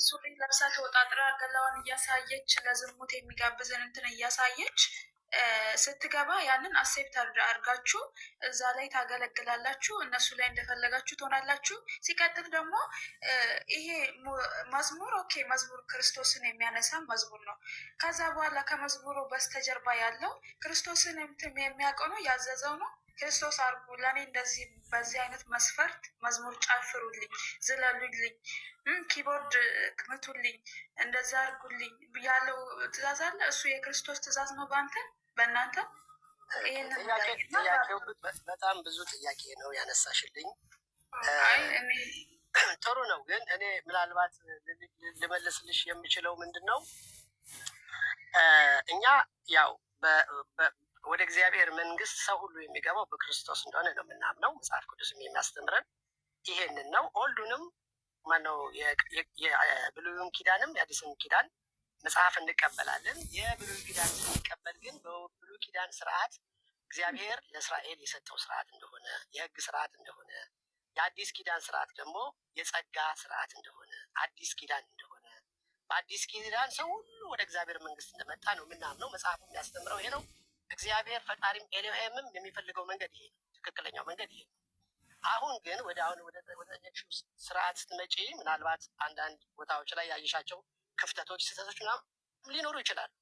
ሱሪ ለብሳ ተወጣጥራ ገላዋን እያሳየች ለዝሙት የሚጋብዝን እንትን እያሳየች ስትገባ ያንን accept አድርጋችሁ እዛ ላይ ታገለግላላችሁ። እነሱ ላይ እንደፈለጋችሁ ትሆናላችሁ። ሲቀጥል ደግሞ ይሄ መዝሙር okay፣ መዝሙር ክርስቶስን የሚያነሳ መዝሙር ነው። ከዛ በኋላ ከመዝሙሩ በስተጀርባ ያለው ክርስቶስን የሚያውቀው ነው፣ ያዘዘው ነው። ክርስቶስ አርጉ ለእኔ እንደዚህ በዚህ አይነት መስፈርት መዝሙር ጨፍሩልኝ፣ ዝለሉልኝ፣ keyboard ምቱልኝ፣ እንደዛ አርጉልኝ ያለው ትእዛዝ አለ። እሱ የክርስቶስ ትእዛዝ ነው በአንተ በእናንተ? ጥያቄው በጣም ብዙ ጥያቄ ነው ያነሳሽልኝ። ጥሩ ነው፣ ግን እኔ ምናልባት ልመልስልሽ የምችለው ምንድን ነው፣ እኛ ያው ወደ እግዚአብሔር መንግስት ሰው ሁሉ የሚገባው በክርስቶስ እንደሆነ ነው የምናምነው። መጽሐፍ ቅዱስም የሚያስተምረን ይሄንን ነው። Old ኡንም ማነው የብሉዩን ኪዳንም የአዲስን ኪዳን መጽሐፍ እንቀበላለን። የብሉይ ኪዳን ስንቀበል ግን በብሉይ ኪዳን ስርዓት እግዚአብሔር ለእስራኤል የሰጠው ስርዓት እንደሆነ፣ የህግ ስርዓት እንደሆነ፣ የአዲስ ኪዳን ስርዓት ደግሞ የጸጋ ስርዓት እንደሆነ፣ አዲስ ኪዳን እንደሆነ፣ በአዲስ ኪዳን ሰው ሁሉ ወደ እግዚአብሔር መንግስት እንደመጣ ነው የምናምነው። መጽሐፉ የሚያስተምረው ይሄ ነው። እግዚአብሔር ፈጣሪም ኤሎሄምም የሚፈልገው መንገድ ይሄ ነው። ትክክለኛው መንገድ ይሄ ነው። አሁን ግን ወደ አሁን ወደ ጠየቅሽው ስርዓት ስትመጪ ምናልባት አንዳንድ ቦታዎች ላይ ያየሻቸው ክፍተቶች፣ ስህተቶች ምናምን ሊኖሩ ይችላሉ።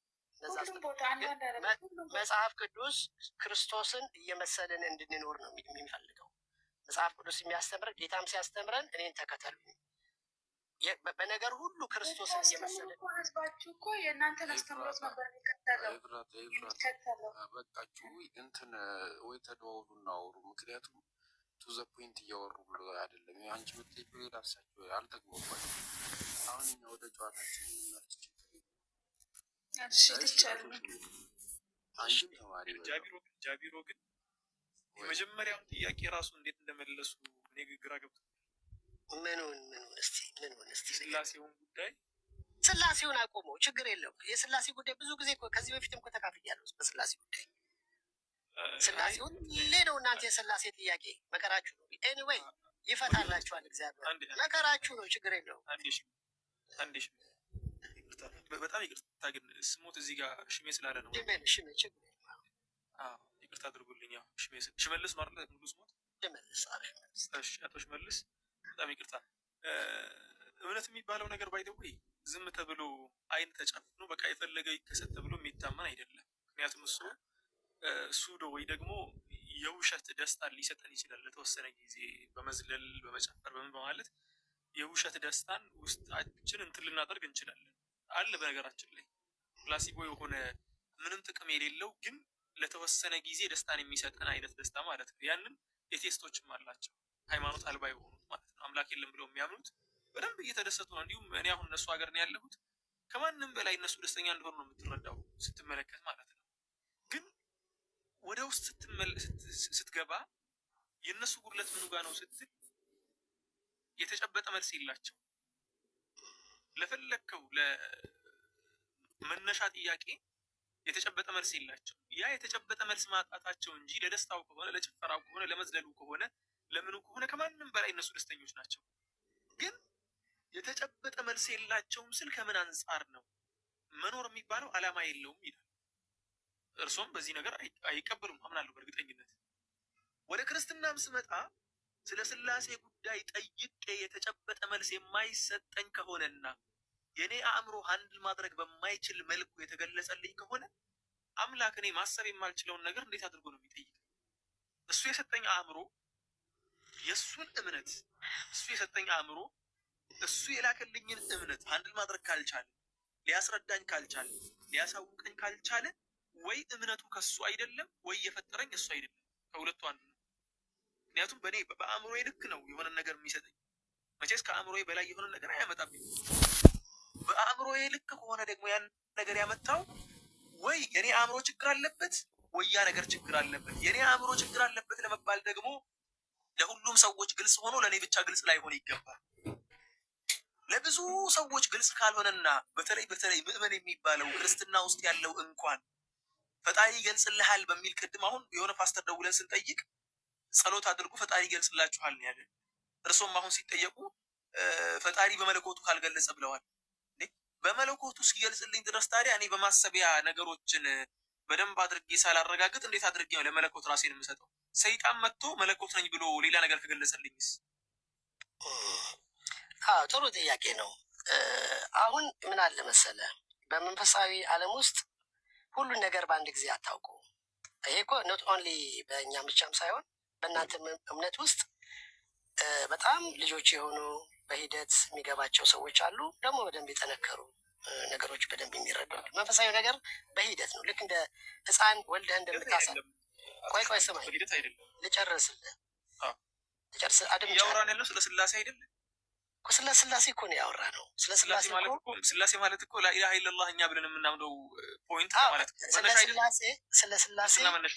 መጽሐፍ ቅዱስ ክርስቶስን እየመሰልን እንድንኖር ነው የሚፈልገው። መጽሐፍ ቅዱስ የሚያስተምረን፣ ጌታም ሲያስተምረን እኔን ተከተሉኝ፣ በነገር ሁሉ ክርስቶስን እየመሰልን ህዝባችሁ እኮ የእናንተን አስተምሮት ነበር የሚከተለው የሚከተለው። በቃችሁ፣ እንትን ወይ ተደዋውሉ እና አውሩ። ምክንያቱም to the point እያወሩ ብሎ አይደለም። አንቺ የምትጠይቂው ሌላ፣ እሳቸው አልተግባባችሁም። አሁን እኛ ወደ ጨዋታችን እንመለስ። ችግር እሺ ትቻለሁ። አንቺም ተማሪ። ጃቢሮ ግን የመጀመሪያውን ጥያቄ ራሱ እንዴት እንደመለሱ እኔ ግራ ገብቶ ምኑን እስቲ ምኑን እስቲ? የስላሴውን ጉዳይ። ስላሴውን አቆመው፣ ችግር የለውም። የስላሴ ጉዳይ ብዙ ጊዜ ከዚህ በፊትም እኮ ተካፍያለሁ በስላሴ ጉዳይ። ስላሴውን ሁሌ ነው እናንተ የስላሴ ጥያቄ መከራችሁ ነው። Anyway ይፈታላችኋል እግዚአብሔር፣ መከራችሁ ነው፣ ችግር የለውም። አንዴ በጣም ይቅርታ ግን ስሞት እዚህ ጋር ሽሜ ስላለ ነው። ሽሜ ችግር ይቅርታ አድርጉልኝ። ያው ሽሜ ሽመልስ ነው አይደለ? ሙሉ ስሞት? ሽመልስ። እሺ አቶ ሽመልስ በጣም ይቅርታ። እምነት የሚባለው ነገር by the way ዝም ተብሎ አይን ተጨፍኖ በቃ የፈለገው ይከሰት ተብሎ የሚታመን አይደለም። ምክንያቱም እሱ pseudo ወይ ደግሞ የውሸት ደስታን ሊሰጠን ይችላል። ለተወሰነ ጊዜ በመዝለል፣ በመጨፈር፣ በምን በማለት የውሸት ደስታን ውስጣችን እንትን ልናደርግ እንችላለን። አለ በነገራችን ላይ placebo የሆነ ምንም ጥቅም የሌለው ግን ለተወሰነ ጊዜ ደስታን የሚሰጠን አይነት ደስታ ማለት ነው። ያንን atheist ኦችም አላቸው፣ ሃይማኖት አልባ የሆኑት ማለት ነው። አምላክ የለም ብለው የሚያምኑት በደንብ እየተደሰቱ ነው። እንዲሁም እኔ አሁን እነሱ ሀገር ነው ያለሁት። ከማንም በላይ እነሱ ደስተኛ እንደሆኑ ነው የምትረዳው ስትመለከት ማለት ነው። ግን ወደ ውስጥ ስትገባ የእነሱ ጉድለት ምኑ ጋ ነው ስትል የተጨበጠ መልስ የላቸው። ለፈለግከው ለመነሻ ጥያቄ የተጨበጠ መልስ የላቸው። ያ የተጨበጠ መልስ ማጣታቸው እንጂ ለደስታው ከሆነ፣ ለጭፈራው ከሆነ፣ ለመዝለሉ ከሆነ፣ ለምኑ ከሆነ ከማንም በላይ እነሱ ደስተኞች ናቸው። ግን የተጨበጠ መልስ የላቸውም ስል ከምን አንጻር ነው? መኖር የሚባለው ዓላማ የለውም ይላል። እርሶም በዚህ ነገር አይቀበሉም አምናለሁ በእርግጠኝነት። ወደ ክርስትናም ስመጣ ስለ ስላሴ ጉዳይ ጠይቄ የተጨበጠ መልስ የማይሰጠኝ ከሆነና የኔ አእምሮ handle ማድረግ በማይችል መልኩ የተገለጸልኝ ከሆነ አምላክ እኔ ማሰብ የማልችለውን ነገር እንዴት አድርጎ ነው የሚጠይቀኝ? እሱ የሰጠኝ አእምሮ የእሱን እምነት፣ እሱ የሰጠኝ አእምሮ እሱ የላከልኝን እምነት handle ማድረግ ካልቻለ፣ ሊያስረዳኝ ካልቻለ፣ ሊያሳውቀኝ ካልቻለ ወይ እምነቱ ከሱ አይደለም ወይ የፈጠረኝ እሱ አይደለም። ከሁለቱ አንዱ ነው። ምክንያቱም በእኔ በአእምሮዬ ልክ ነው የሆነ ነገር የሚሰጠኝ። መቼስ ከአእምሮዬ በላይ የሆነ ነገር አያመጣብኝ። በአእምሮዬ ልክ ከሆነ ደግሞ ያን ነገር ያመጣው ወይ የኔ አእምሮ ችግር አለበት ወይ ያ ነገር ችግር አለበት። የኔ አእምሮ ችግር አለበት ለመባል ደግሞ ለሁሉም ሰዎች ግልጽ ሆኖ ለእኔ ብቻ ግልጽ ላይሆን ይገባል። ለብዙ ሰዎች ግልጽ ካልሆነና በተለይ በተለይ ምዕመን የሚባለው ክርስትና ውስጥ ያለው እንኳን ፈጣሪ ይገልጽልሃል በሚል ቅድም አሁን የሆነ ፓስተር ደውለን ስንጠይቅ ጸሎት አድርጉ ፈጣሪ ይገልጽላችኋል ነው ያለን። እርሶም አሁን ሲጠየቁ ፈጣሪ በመለኮቱ ካልገለጸ ብለዋል። እንዴ፣ በመለኮቱ እስኪገልጽልኝ ድረስ ታዲያ እኔ በማሰቢያ ነገሮችን በደንብ አድርጌ ሳላረጋግጥ እንዴት አድርጌ ነው ለመለኮት ራሴን የምሰጠው? ሰይጣን መጥቶ መለኮት ነኝ ብሎ ሌላ ነገር ከገለጸልኝስ? አዎ፣ ጥሩ ጥያቄ ነው። አሁን ምን አለ መሰለ፣ በመንፈሳዊ ዓለም ውስጥ ሁሉን ነገር በአንድ ጊዜ አታውቁም። ይሄ እኮ not only በእኛም ብቻም ሳይሆን በእናንተ እምነት ውስጥ በጣም ልጆች የሆኑ በሂደት የሚገባቸው ሰዎች አሉ። ደግሞ በደንብ የጠነከሩ፣ ነገሮች በደንብ የሚረዱ አሉ። መንፈሳዊ ነገር በሂደት ነው። ልክ እንደ ሕፃን ወልደህ እንደምታሳ አይደለም። ቆይ ቆይ፣ ስማኝ። በሂደት አይደለም። ልጨርስልህ። ልጨርስ፣ አድምጫለሁ። እያወራን ያለው ስለ ስላሴ አይደለም። እኮ ስለ ስላሴ እኮ ነው ያወራነው። ስለ ስላሴ ስላሴ ማለት እኮ እኮ፣ ስላሴ ማለት እኮ ላኢላሃ ኢለላህ እኛ ብለን የምናምነው point ማለት ነው። ስለ መነሻ አይደለም። ስላሴ፣ ስለ ስላሴ ክርስትና መነሻ።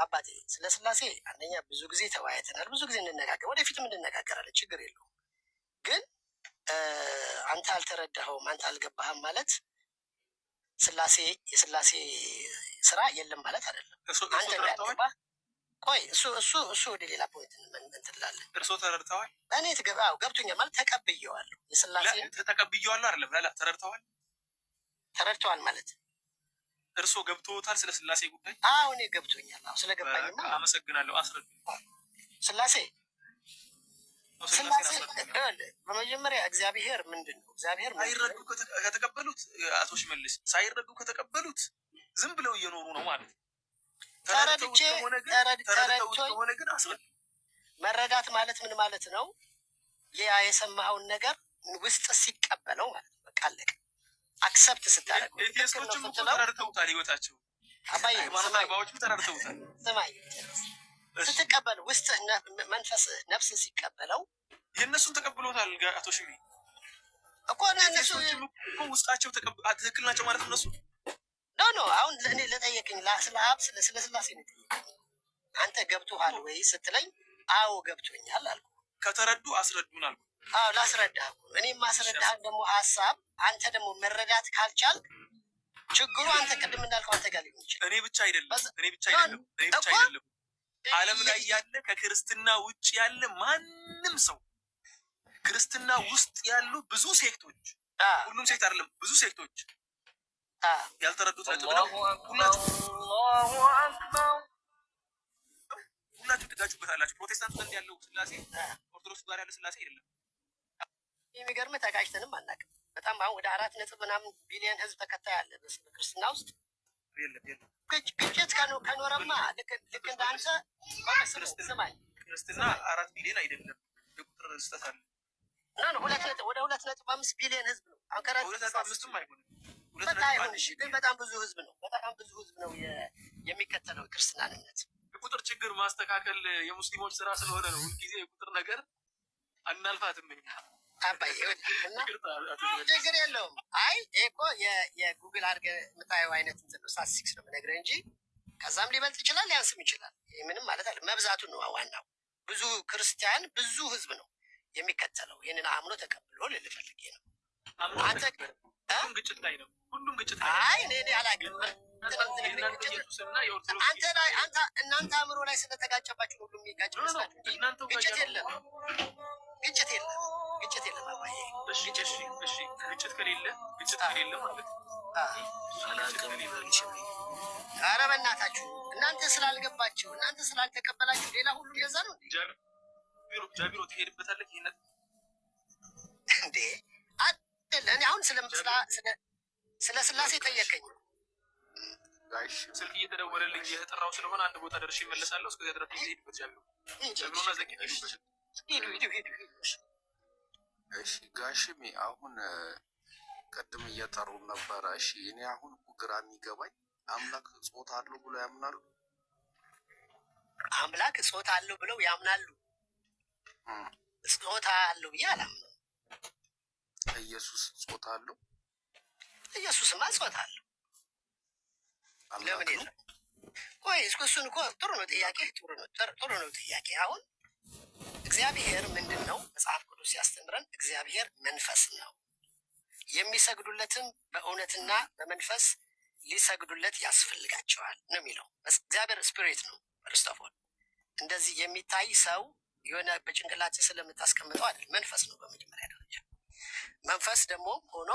አባቴ፣ ስለ ስላሴ አንደኛ ብዙ ጊዜ ተወያይተናል። ብዙ ጊዜ እንነጋገር፣ ወደፊትም እንነጋገራለን። ችግር የለውም። ግን አንተ አልተረዳኸውም፣ አንተ አልገባህም ማለት ስላሴ የስላሴ ስራ የለም ማለት አይደለም። እርሶ አንተ ነው ተረድተዋል? ያልገባህ። ቆይ፣ እሱ ወደ ሌላ point እንትን እንላለን። እርሶ ተረድተዋል? እኔ አዎ፣ ገብቶኛል ማለት ተቀብዬዋለሁ። የስላሴን ተቀብዬዋለሁ አይደለም፣ ላ ተረድተዋል። ተረድተዋል ማለት እርሶ ገብቶታል ስለ ስላሴ ጉዳይ? አዎ፣ እኔ ገብቶኛል። አዎ፣ ስለገባኝማ በቃ አመሰግናለሁ። አስረዱ። ስላሴ ስላሴን ስላሴ አስረዱ። ይኸውልህ፣ በመጀመሪያ እግዚአብሔር ምንድን ነው? እግዚአብሔር ምንድን ሳይረዱ ነው? ከተቀበሉት፣ አቶ ሽመልስ፣ ሳይረዱ ከተቀበሉት ዝም ብለው እየኖሩ ነው ማለት ነው። ተረድተውት ተረድቼ ከሆነ ግን ተረድተውት ተረድቶኝ ከሆነ ግን አስረዱ። መረዳት ማለት ምን ማለት ነው? ያ የሰማኸውን ነገር ውስጥ ሲቀበለው ማለት ነው። በቃ አለቀ። Accept ስታደርገው ትክክል ነው Atheist ኦችም እኮ ስትለው ተረድተውታል። ህይወታቸው አባዬ ሃይማኖት ስማኝ፣ አልባዎችም ተረድተውታል። ስማኝ፣ እሺ። ስትቀበል ውስጥህ መንፈስህ ነፍስህ ሲቀበለው የእነሱን ተቀብሎታል። አቶ ሽሜ እኮ እነሱ Atheist ኦችም እኮ ውስጣቸው ትክክል ናቸው ማለት እነሱ No, no፣ አሁን እኔ ለጠየቅኝ ስለ አብ፣ ስለ ስላሴ ነው የጠየቀኝ። አንተ ገብቶሃል ወይ ስትለኝ አዎ ገብቶኛል አልኩ። ከተረዱ አስረዱን አልኩ። አዎ፣ ላስረዳህ እኮ ነው። እኔ የማስረዳህን ደግሞ ሀሳብ አንተ ደግሞ መረዳት ካልቻልክ ችግሩ አንተ ቅድም እንዳልከው አንተ ጋር ሊሆን ይችላል። እኔ ብቻ አይደለም፣ እኔ ብቻ No አይደለም፣ እኔ ብቻ እኮ አይደለም። ዓለም ላይ ያለ፣ ከክርስትና ውጭ ያለ ማንም ሰው፣ ክርስትና ውስጥ ያሉ ብዙ sect ኦች፣ ሁሉም sect አይደለም፣ ብዙ sect ኦች ያልተረዱት ነጥብ ነው። ሁላችሁ ሁላችሁ ትጋጩበታላችሁ። ፕሮቴስታንት ዘንድ ያለው ስላሴ ኦርቶዶክስ ጋር ያለ ስላሴ አይደለም። የሚገርምህ ተጋጭተንም አናውቅም። በጣም አሁን ወደ 4 ነጥብ ምናምን ቢሊዮን ህዝብ ተከታይ አለ በክርስትና ውስጥ። የለም፣ የለም። ግጭት ከኖረማ ልክ እንደ አንተ ቆይ፣ ስማኝ፣ ስማኝ። ክርስትና 4 ቢሊዮን አይደለም፣ የቁጥር ስህተት አለ። No, 2 ነጥብ፣ ወደ 2.5 ቢሊዮን ህዝብ ነው አሁን ከረት 2.5ም አይሆንም። ሁለት በቃ ነጥብ አይሆን አንድ እሺ፣ ግን ቢሊዮን። በጣም ብዙ ህዝብ ነው። በጣም ብዙ ህዝብ ነው የሚከተለው የክርስትናን እምነት። የቁጥር ችግር ማስተካከል የሙስሊሞች ስራ ስለሆነ ነው። ሁልጊዜ የቁጥር ነገር አናልፋትም እኛ። አባዬ፣ ይኸውልህ እና ይቅርታ አቶ ሽመልስ። ችግር የለውም። አይ፣ ይሄ እኮ የጉግል አድርገህ የምታየው አይነት እንትን ነው፣ ስታቲስቲክስ ነው የምነግርህ እንጂ ከዛም ሊበልጥ ይችላል፣ ሊያንስም ይችላል። ይሄ ምንም ማለት አለ መብዛቱ ነው ዋናው። ብዙ ክርስቲያን፣ ብዙ ህዝብ ነው የሚከተለው። ይህንን አምኖ ተቀብሎ ልልህ ፈልጌ ነው። አምኖ አንተ ተቀበለ። ሁሉም ግጭት ላይ ነው። ሁሉም ግጭት ላይ ነው። አይ፣ እኔ አላውቅም። የእናንተ ግጭት ኢየሱስና የኦርቶዶክስ አንተ ላይ አንተ እናንተ አእምሮ ላይ ስለተጋጨባችሁ ነው ሁሉም የሚጋጭ No, no, መስላችሁ እንጂ እናንተው ጋር ግጭት ያለው የለም፣ ግጭት የለም፣ ግጭት የለም አባዬ። እሺ ግጭት እሺ፣ ግጭት ከሌለ ማለት ነው። ግጭት አላውቅም ከሌለ ይበል ሽሜ። ኧረ በእናታችሁ፣ እናንተ ስላልገባችሁ፣ እናንተ ስላልተቀበላችሁ ሌላ ሁሉ እንደዛ ነው እንዴ? ጃቢሮ፣ ጃቢሮ ትሄድበታለህ። ይሄን እንዴ አይደለ? እኔ አሁን ስለ ስላሴ ጠየቀኝ። ጋሽ ስልክ እየተደወለልኝ እየተጠራው ስለሆነ አንድ ቦታ ደርሼ እመለሳለሁ። እስከዚያ ድረስ ሄድበት ጃቢሮ፣ ሂድ፣ ጃቢሮና ዘኪ ሄዱበት። ሂዱ፣ ሂዱ፣ ሂዱ፣ ሂዱ። እሺ ጋሽሜ፣ አሁን ቅድም እየጠሩ ነበረ። እሺ፣ እኔ አሁን እኮ ግራ የሚገባኝ አምላክ ጾታ አለው ብሎ ያምናሉ? አምላክ ጾታ አለው ብለው ያምናሉ? ጾታ አለው ብዬ አላምንም። ኢየሱስ ጾታ አለው? ኢየሱስማ ጾታ አለው። አምላክ ለምን ነው? የለም? ቆይ እስኮ እሱን እኮ ጥሩ ነው ጥያቄ፣ ጥሩ ነው፣ ጥሩ ነው ጥያቄ። አሁን እግዚአብሔር ምንድን ነው? መጽሐፍ ቅዱስ ሲያስተምረን እግዚአብሔር መንፈስ ነው፣ የሚሰግዱለትም በእውነትና በመንፈስ ሊሰግዱለት ያስፈልጋቸዋል ነው የሚለው። እግዚአብሔር spirit ነው። First of all እንደዚህ የሚታይ ሰው የሆነ በጭንቅላት ስለምታስቀምጠው አይደል። መንፈስ ነው በመጀመሪያ ደረጃ። መንፈስ ደግሞ ሆኖ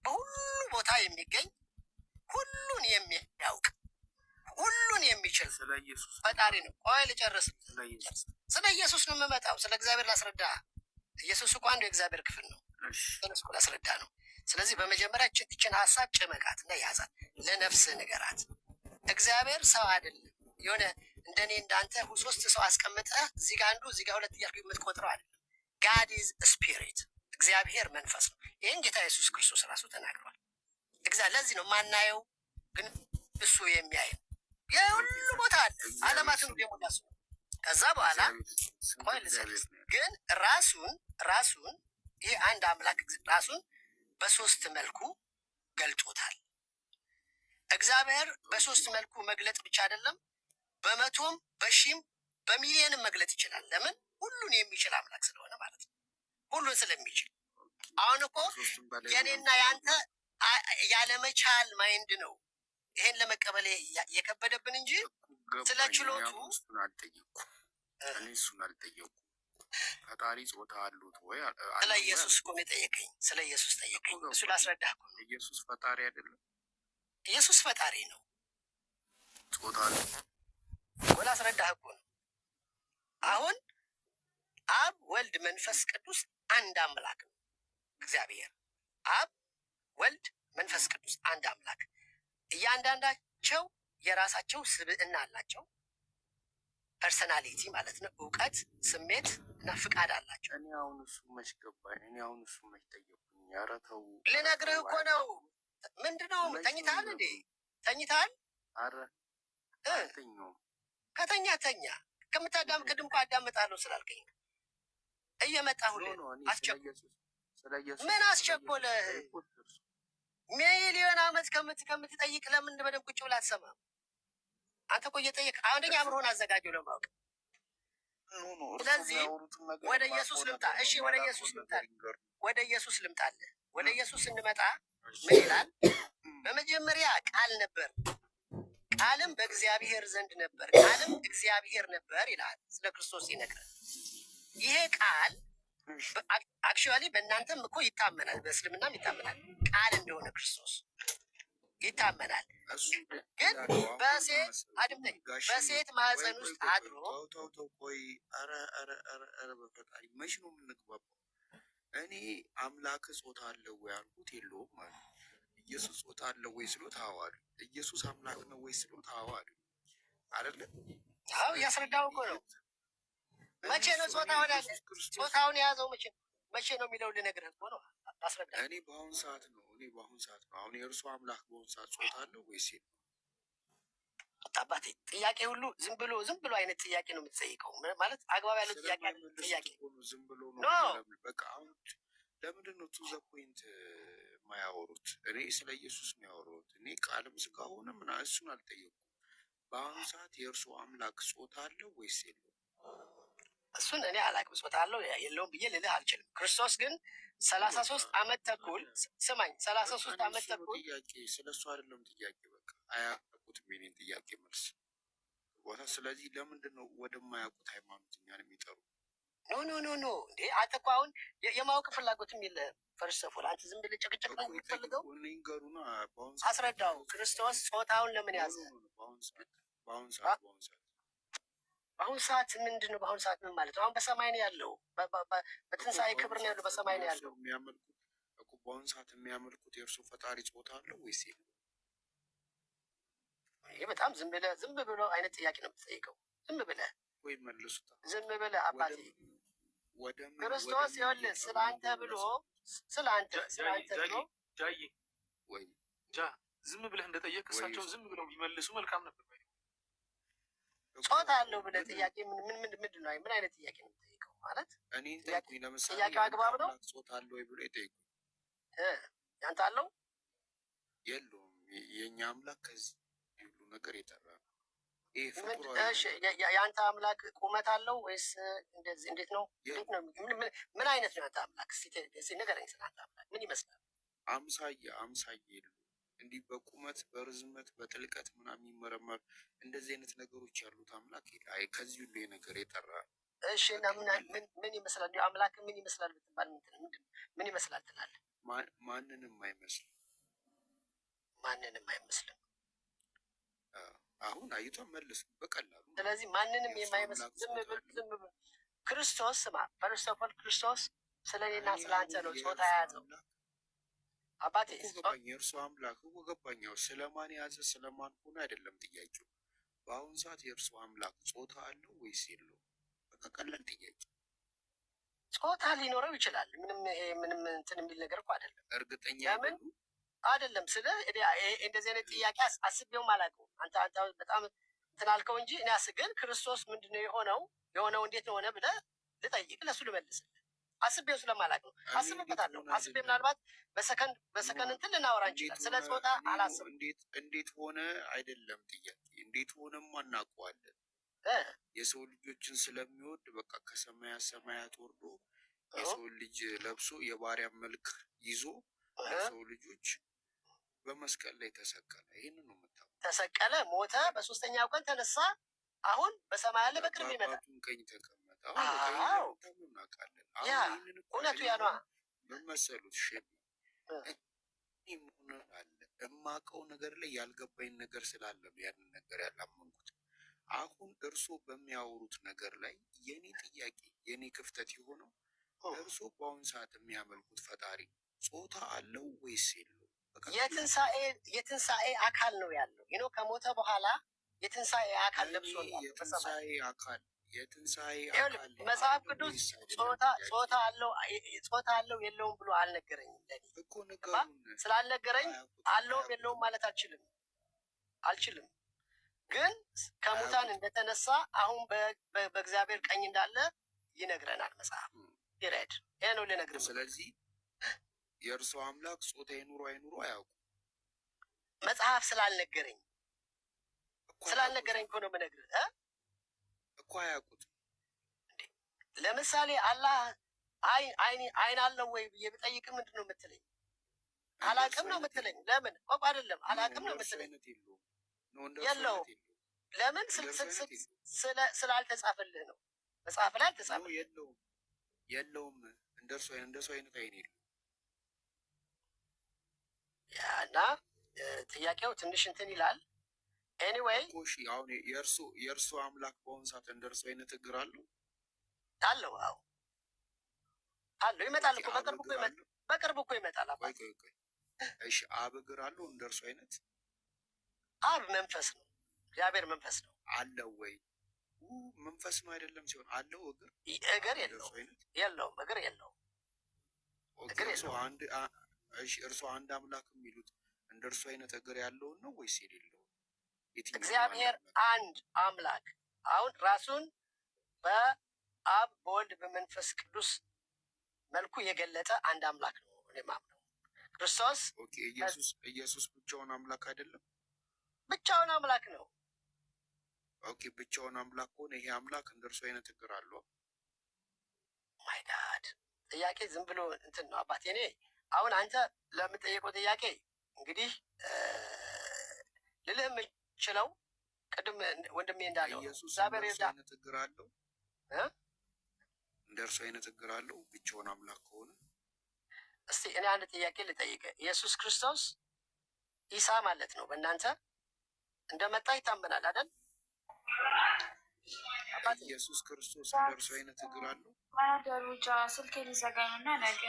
በሁሉ ቦታ የሚገኝ፣ ሁሉን የሚያውቅ፣ ሁሉን የሚችል ስለ ኢየሱስ ፈጣሪ ነው። ቆይ ልጨርስ። ስለ ኢየሱስ። ስለ ኢየሱስ ነው የምመጣው። ስለ እግዚአብሔር ላስረዳ። ኢየሱስ እኮ አንዱ የእግዚአብሔር ክፍል ነው። እሺ። ስለ እሱ ላስረዳ ነው። ስለዚህ በመጀመሪያ ይችን ሀሳብ ጭመቃት እና ያዛት፣ ለነፍስህ ንገራት። እግዚአብሔር ሰው አይደለም። የሆነ እንደኔ እንዳንተ ሶስት ሰው አስቀምጠህ እዚህ ጋር አንዱ፣ እዚህ ጋር ሁለት እያልኩ የምትቆጥረው አይደለም። God is spirit፣ እግዚአብሔር መንፈስ ነው። ይህን ጌታ ኢየሱስ ክርስቶስ ራሱ ተናግሯል። ለዚህ ነው ማናየው ግን እሱ የሚያይ የሁሉ ቦታ አለ። ዓለማትን ሁሉ የሞላ እሱ ነው። ከዛ በኋላ ስንት ቆይ እግዚአብሔር ልጨርስ። ነው ያለው? ግን ራሱን ይህ አንድ አምላክ ራሱን በሶስት መልኩ ገልጦታል። እግዚአብሔር በሶስት መልኩ መግለጥ ብቻ አይደለም፣ በመቶም በሺም በሚሊየንም መግለጥ ይችላል። ለምን? ሁሉን የሚችል አምላክ ስለሆነ ማለት ነው። ሁሉን ስለሚችል። አሁን እኮ ከሶስቱም በላይ የኔና መሆን የአንተ ያለመቻል mind ነው ይሄን ለመቀበል የከበደብን እንጂ ስለ ገባኝ። እኔ ችሎቱ አሁን እሱን አልጠየቅኩም። እኔ እሱን አልጠየቅኩም። ፈጣሪ ጾታ አሉት ወይ ስለ አለው ወይ ኢየሱስ አልኩ። እኮ ነው የጠየቀኝ። ስለ ኢየሱስ እኮ ጠየቀኝ። እሱ ገባኝ። ላስረዳህ እኮ ነው። ኢየሱስ ፈጣሪ አይደለም? ኢየሱስ ፈጣሪ ነው ጾታ አለው? እኮ፣ ላስረዳህ እኮ ነው። አሁን አብ፣ ወልድ፣ መንፈስ ቅዱስ አንድ አምላክ ነው። እግዚአብሔር አብ፣ ወልድ፣ መንፈስ ቅዱስ አንድ አምላክ። እያንዳንዳቸው የራሳቸው ስብዕና አላቸው። Personality ማለት ነው። እውቀት፣ ስሜት እና ፍቃድ አላቸው። እኔ አሁን እሱ መች ገባኝ? እኔ አሁን እሱ መች ጠየቅኩኝ? ኧረ ተው፣ ኧረ ልነግርህ ተው። እኮ ነው። ምንድነው? መች ነው ተኝተሃል እንዴ? የሚነግሩኝ? ተኝተሃል? ኧረ አልተኛሁም። ከተኛ ተኛ። ከምታዳም ቅድም እኮ አዳምጣለሁ ስላልከኝ No እየመጣሁልህ No፣ እኔ ስለ አስቸኩል ኢየሱስ ስለ ኢየሱስ ምን ስለ ኢየሱስ አስቸኮለህ? ጠይቁት እርሱ ሚሊዮን ዓመት ከምትጠይቅ ለምን በደንብ ቁጭ ብለህ አትሰማም? አንተ እኮ እየጠየቅ አንደኛ እርሱ አእምሮህን አዘጋጀው ለማወቅ። No፣ እርሱ ስለዚህ የሚያወሩትን ነገር ወደ ኢየሱስ የማውቀው ልምጣ። ነገር ነው። እሺ፣ ወደ ኢየሱስ የማላውቀውን ልምጣ። ነገር ይንገሩ። ወደ ኢየሱስ ልምጣልህ። ወደ ኢየሱስ ስንመጣ ምን ይላል? በመጀመሪያ ቃል ነበር፣ ቃልም በእግዚአብሔር ዘንድ ነበር፣ ቃልም እግዚአብሔር ነበር ይላል። ስለ ክርስቶስ ይነግራል። ይሄ ቃል actually በእናንተም እኮ ይታመናል፣ በእስልምናም ይታመናል። ቃል እንደሆነ ክርስቶስ ይታመናል። እሱ ግን ያለው አሁን ምን በሴት መሰለህ አድምጠኝ፣ ጋሼ፣ በሴት ቆይ ማህፀን ቆይ ውስጥ ቆይ ቆይ፣ አድሮ ተው ተው ተው፣ ቆይ፣ ኧረ ኧረ ኧረ ኧረ በፈጣሪ፣ መች ነው የምንግባባው? እኔ አምላክ ጾታ አለው ወይ አልኩት፣ የለውም አለ። ኢየሱስ ጾታ አለው ወይ ስሎት አዎ አሉ። ኢየሱስ አምላክ ነው ወይ ስሎት አዎ አሉ። አይደለ? አዎ ስለዚህ እያስረዳው እኮ ነው። እኔ መቼ ነው እሱ እኔ ጾታውን ያለ ኢየሱስ ክርስቶስ ጾታውን የያዘው መቼ መቼ ነው የሚለው ልነግርህ እኮ ነው። አስረዳ። እኔ በአሁን ሰዓት ነው እኔ በአሁን ሰዓት ነው። አሁን የእርሱ አምላክ በአሁን ሰዓት ጾታ አለው ወይስ የለውም? አባቴ፣ ጥያቄ ሁሉ ዝም ብሎ አይነት ጥያቄ ነው የምትጠይቀው። ማለት አግባብ ያለው ጥያቄ አይደለም። ስለማይመልሱት ጥያቄ እኮ ነው። ዝም ብሎ ነው No የሚለምን። በቃ አሁን ለምንድን ነው to the point የማያወሩት? እኔ ስለ ኢየሱስ ነው ያወሩት። እኔ ቃልም ስጋ ሆነ ምና እሱን አልጠየኩም። በአሁኑ ሰዓት የእርሱ አምላክ ጾታ አለው ወይስ የለውም? እሱን እኔ አላቅም። ጾታ አለው የለውም ብዬ ልልህ አልችልም። ክርስቶስ ግን ሰላሳ በቃ ሶስት ዓመት ተኩል ታዲያ ስማኝ፣ ሰላሳ በቃ ሶስት እኔ ዓመት እሱ ነው ተኩል ጥያቄ፣ ስለ እሱ አይደለም ጥያቄ። በቃ አያውቁትም የኔን ጥያቄ መልስ ቦታ። ስለዚህ ለምንድን ነው ወደማያውቁት ሃይማኖት እኛን የሚጠሩ? No, no, no, no፣ እንዴ፣ አንተ እኮ አሁን የማወቅ ፍላጎትም የለህም። First of all አንተ ዝም ብለህ ጭቅጭቅ ነው እኮ የምትፈልገው። ይጠይቁ ይንገሩና በአሁን ሰዓት አስረዳው። ክርስቶስ ጾታውን No ለምን ያዘ? No, no፣ በአሁን ሰዓት በአሁን ሰዓት በአሁን ሰዓት በአሁን ሰዓት ምንድን ነው? በአሁን ሰዓት ምን ማለት ነው? አሁን በሰማይ ነው ያለው። እኮ በትንሣኤ በአሁን ክብር ነው ሰዓት ያለው። በሰማይ ነው የእርሱ ያለው። የሚያመልኩት እኮ በአሁን ሰዓት የሚያመልኩት የእርሱ ፈጣሪ ጾታ አለው ወይስ የለውም? ይሄ በጣም ዝም ብለህ ዝም ብሎ አይነት ጥያቄ ነው የምትጠይቀው። ዝም ብለህ ወይ መልሱታ። ዝም ብለህ ወደ አባቴ ወደ ምን ወደ ክርስቶስ ምን ይኸውልህ ስለ እየጠሩ አንተ እንደሆነ ብሎ ስለ ጃዬ አንተ ጃዬ ብሎ ጃዬ ወይ ጃ፣ ዝም ብለህ እንደጠየቅ ወይ እሳቸውን ዝም ብለው ቢመልሱ መልካም ነበር። እኮ ጾታ አለው ብለህ ምን ጥያቄ ምን ምን ምን ምንድን ነው? ምን አይነት ጥያቄ ነው የምትጠይቀው? ማለት እኔን ጥያቄ ጠይቁኝ። ለምሳሌ ጥያቄው የአንተ አግባብ ነው? አምላክ ጾታ አለው ወይ ብሎ ይጠይቁኝ። ያንተ አለው? የለውም። የእኛ አምላክ ከዚህ ሁሉ ነገር የጠራ ነው። ይሄ ምን ፍጡራዊ እሺ፣ ነገር ነው። የአንተ አምላክ ቁመት አለው ወይስ እንደዚህ እንዴት ነው? እንዴት ነው? ምን አይነት ነው ያንተ አምላክ? እስቲ ንገረኝ ስለ አንተ አምላክ ምን ይመስላል? አምሳያ የለውም። እንዲህ በቁመት፣ በርዝመት፣ በጥልቀት ምናምን የሚመረመር እንደዚህ አይነት ነገሮች ያሉት አምላክ የለ። አይ ከዚህ ሁሉ ነገር የጠራ ነው። እሺ እና በቃ ምን አለቀ። ምን ምን ይመስላል? እንዲሁ አምላክ ምን ይመስላል ብትባል ምን ይመስላል ትላለህ? ማንንም አይመስልም። ማንንም አይመስልም። አሁን አይቷ መልሱ በቀላሉ ማለት ነው። ስለዚህ ማንንም የእርሱ የማይመስል አምላክ ዝም ጾታ ብሎ አለው? ዝም ብሎ ክርስቶስ፣ ስማ፣ first of all ክርስቶስ ስለ እኔና እኔ ስለ አንተ አሁን ነው ጾታ የእርሱ የያዘው። አምላክ አባቴ እኮ ገባኝ። የእርሱ አምላክ እኮ ገባኝ። ያው ስለማን የያዘ ስለማን ሆነ አይደለም ጥያቄው። በአሁን ሰዓት የእርሱ አምላክ ጾታ አለው ወይስ የለውም? በቃ ቀላል ጥያቄ። ጾታ ሊኖረው ይችላል። ምንም ይሄ ምንም እንትን የሚል ነገር እኮ አይደለም። እርግጠኛ ለምን አይደሉም? አይደለም ስለ እኔ እንደዚህ አይነት ጥያቄ አስቤውም አላውቀውም። አንተ በጣም እንትን አልከው እንጂ እኔ ግን ክርስቶስ ምንድነው የሆነው እንዴት ነው ሆነ ብለህ ልጠይቅ፣ ለሱ ልመልስልህ አስቤው ስለማላውቅ ነው። እኔ እንዴት አስቤበታለሁ። ሆነ አስቤ አይደለም ምናልባት በሰከንድ no በሰከንድ እንትን ልናወራ እንዴት እንችላለን። ስለ ሆነ ጾታ እኔ አላስብም። እንዴት ሆነ አይደለም ጥያቄ። እንዴት ሆነማ እናውቀዋለን። የሰው ልጆችን ስለሚወድ በቃ ከሰማያ ሰማያት ወርዶ የሰውን ልጅ ለብሶ የባሪያ መልክ ይዞ ለሰው ልጆች በመስቀል ላይ ተሰቀለ። ይህንን ነው የምታውቀው። ተሰቀለ፣ ሞተ፣ በሶስተኛው ቀን ተነሳ። አሁን በሰማይ ያለ በቅርብ ይመጣል። በአባቱም ቀኝ ተቀመጠ። አሁን በቃ ይህን እንደምታምኑ እናውቃለን። ያ አሁን ይህንን እኮ እውነቱ እኔ ያ ነዋ። አሁን ምን መሰሉት ሸሚ፣ እኔ ምን አለ እማውቀው ነገር ላይ ያልገባኝ ነገር ስላለ ነው ያንን ነገር ያላመንኩት። አሁን እርሶ በሚያወሩት ነገር ላይ የኔ ጥያቄ የኔ ክፍተት የሆነው እርሶ በአሁን ሰዓት የሚያመልኩት ፈጣሪ ጾታ አለው ወይስ የለውም? በቃ ቀላል የትንሣኤ አካል ነው ያለው። ከሞተ በኋላ የትንሣኤ አካል እኔ ለብሶ ነው ያለው በሰማይ። የትንሣኤ አካል የትንሣኤ ይኸውልህ አካል መጽሐፍ አለው ቅዱስ ወይስ አይደለም ጾታ ጥያቄ ጾታ አለው ጾታ አለው የለውም ብሎ አልነገረኝም። ለኔ እኮ ገባ ንገሩን። ስላልነገረኝ አያውቁትም አለውም የለውም አያውቁትም ማለት አልችልም አልችልም። ግን ከሙታን አያውቁትም። እንደተነሳ አሁን በእግዚአብሔር ቀኝ እንዳለ ይነግረናል መጽሐፍ። ይረድ ይሄ ነው እኮ ልነግርህ የምፈልገው። ስለዚህ የእርሶ አምላክ ጾታ ይኑሮ አይኑሮ አያውቁም መጽሐፍ ስላልነገረኝ እኮ ስላልነገረኝ አያውቁትም እኮ ነው የምነግርህ እ? እኮ አያውቁትም። እንዴ ለምሳሌ አላህ አይን አለው ወይ ብዬ ብጠይቅ ምንድን ነው የምትለኝ? እንደ እርሱ አላቅም ነው አይነት የምትለኝ። የለውም። ለምን ቆቅ አይደለም no አላቅም እንደ ነው እርሱ የምትለኝ። አይነት የለውም። no እንደ እርሱ የለውም። አይነት የለውም። ለምን እንደ እርሱ አይነት የለውም። ስላልተጻፈልህ ነው። መጽሐፍ ላይ no አልተጻፈልህ። የለውም የለውም። እንደ እርሱ አይነት አይን የለውም። yeah እና ጥያቄው ትንሽ እንትን ይላል። anyway እኮ እሺ፣ አሁን የእርሱ አምላክ በአሁን ሰዓት እንደ እርሱ አይነት እግር አለው? አለው። አዎ አለው። ይመጣል okay፣ እኮ አብ በቅርቡ እኮ እግር ይመጣል። አለው? በቅርቡ እኮ ይመጣል ቆይ አባቴ። ቆይ ቆይ፣ እሺ፣ አብ እግር አለው እንደ እርሱ አይነት አብ መንፈስ ነው። እግዚአብሔር መንፈስ ነው። አለው ወይ? መንፈስ ነው አይደለም ሲሆን አለው እግር እግር እንደ እርሱ የለውም። አይነት? የለውም። እግር የለውም። okay፣ እግር እርሱ የለውም። አንድ እሺ፣ እርሱ አንድ አምላክ የሚሉት እንደ እርሱ አይነት እግር ያለውን ነው ወይስ የሌለውን? የትኛው ነው አንድ እግዚአብሔር አምላክ? አንድ አምላክ አሁን ራሱን በአብ በወልድ በመንፈስ ቅዱስ መልኩ የገለጠ አንድ አምላክ ነው። እኔ የማምነው ክርስቶስ okay፣ ኢየሱስ ብቻውን አምላክ አይደለም? ብቻውን አምላክ ነው። okay፣ ብቻውን አምላክ ከሆነ ይሄ አምላክ እንደ እርሱ አይነት እግር አለው? my God፣ ጥያቄ ዝም ብሎ እንትን ነው አባቴ። እኔ አሁን አንተ ለምጠየቀው ጥያቄ እንግዲህ ልልህ የምችለው ቅድም ወንድሜ እንዳለው ነው። ኢየሱስ እንደ እግዚአብሔር እርሱ ይርዳ አይነት እግር አለው? እ? እንደ እርሱ አይነት እግር አለው ብቻውን አምላክ ከሆነ? እስቲ እኔ አንድ ጥያቄ ልጠይቅ። ኢየሱስ ክርስቶስ ኢሳ ማለት ነው በእናንተ እንደመጣ ይታመናል አይደል አባቴ? ኢየሱስ ክርስቶስ እንደ እርሱ አይነት እግር አለው? ደሩጃ ስልኬ ሊዘጋ ነው እና ነገ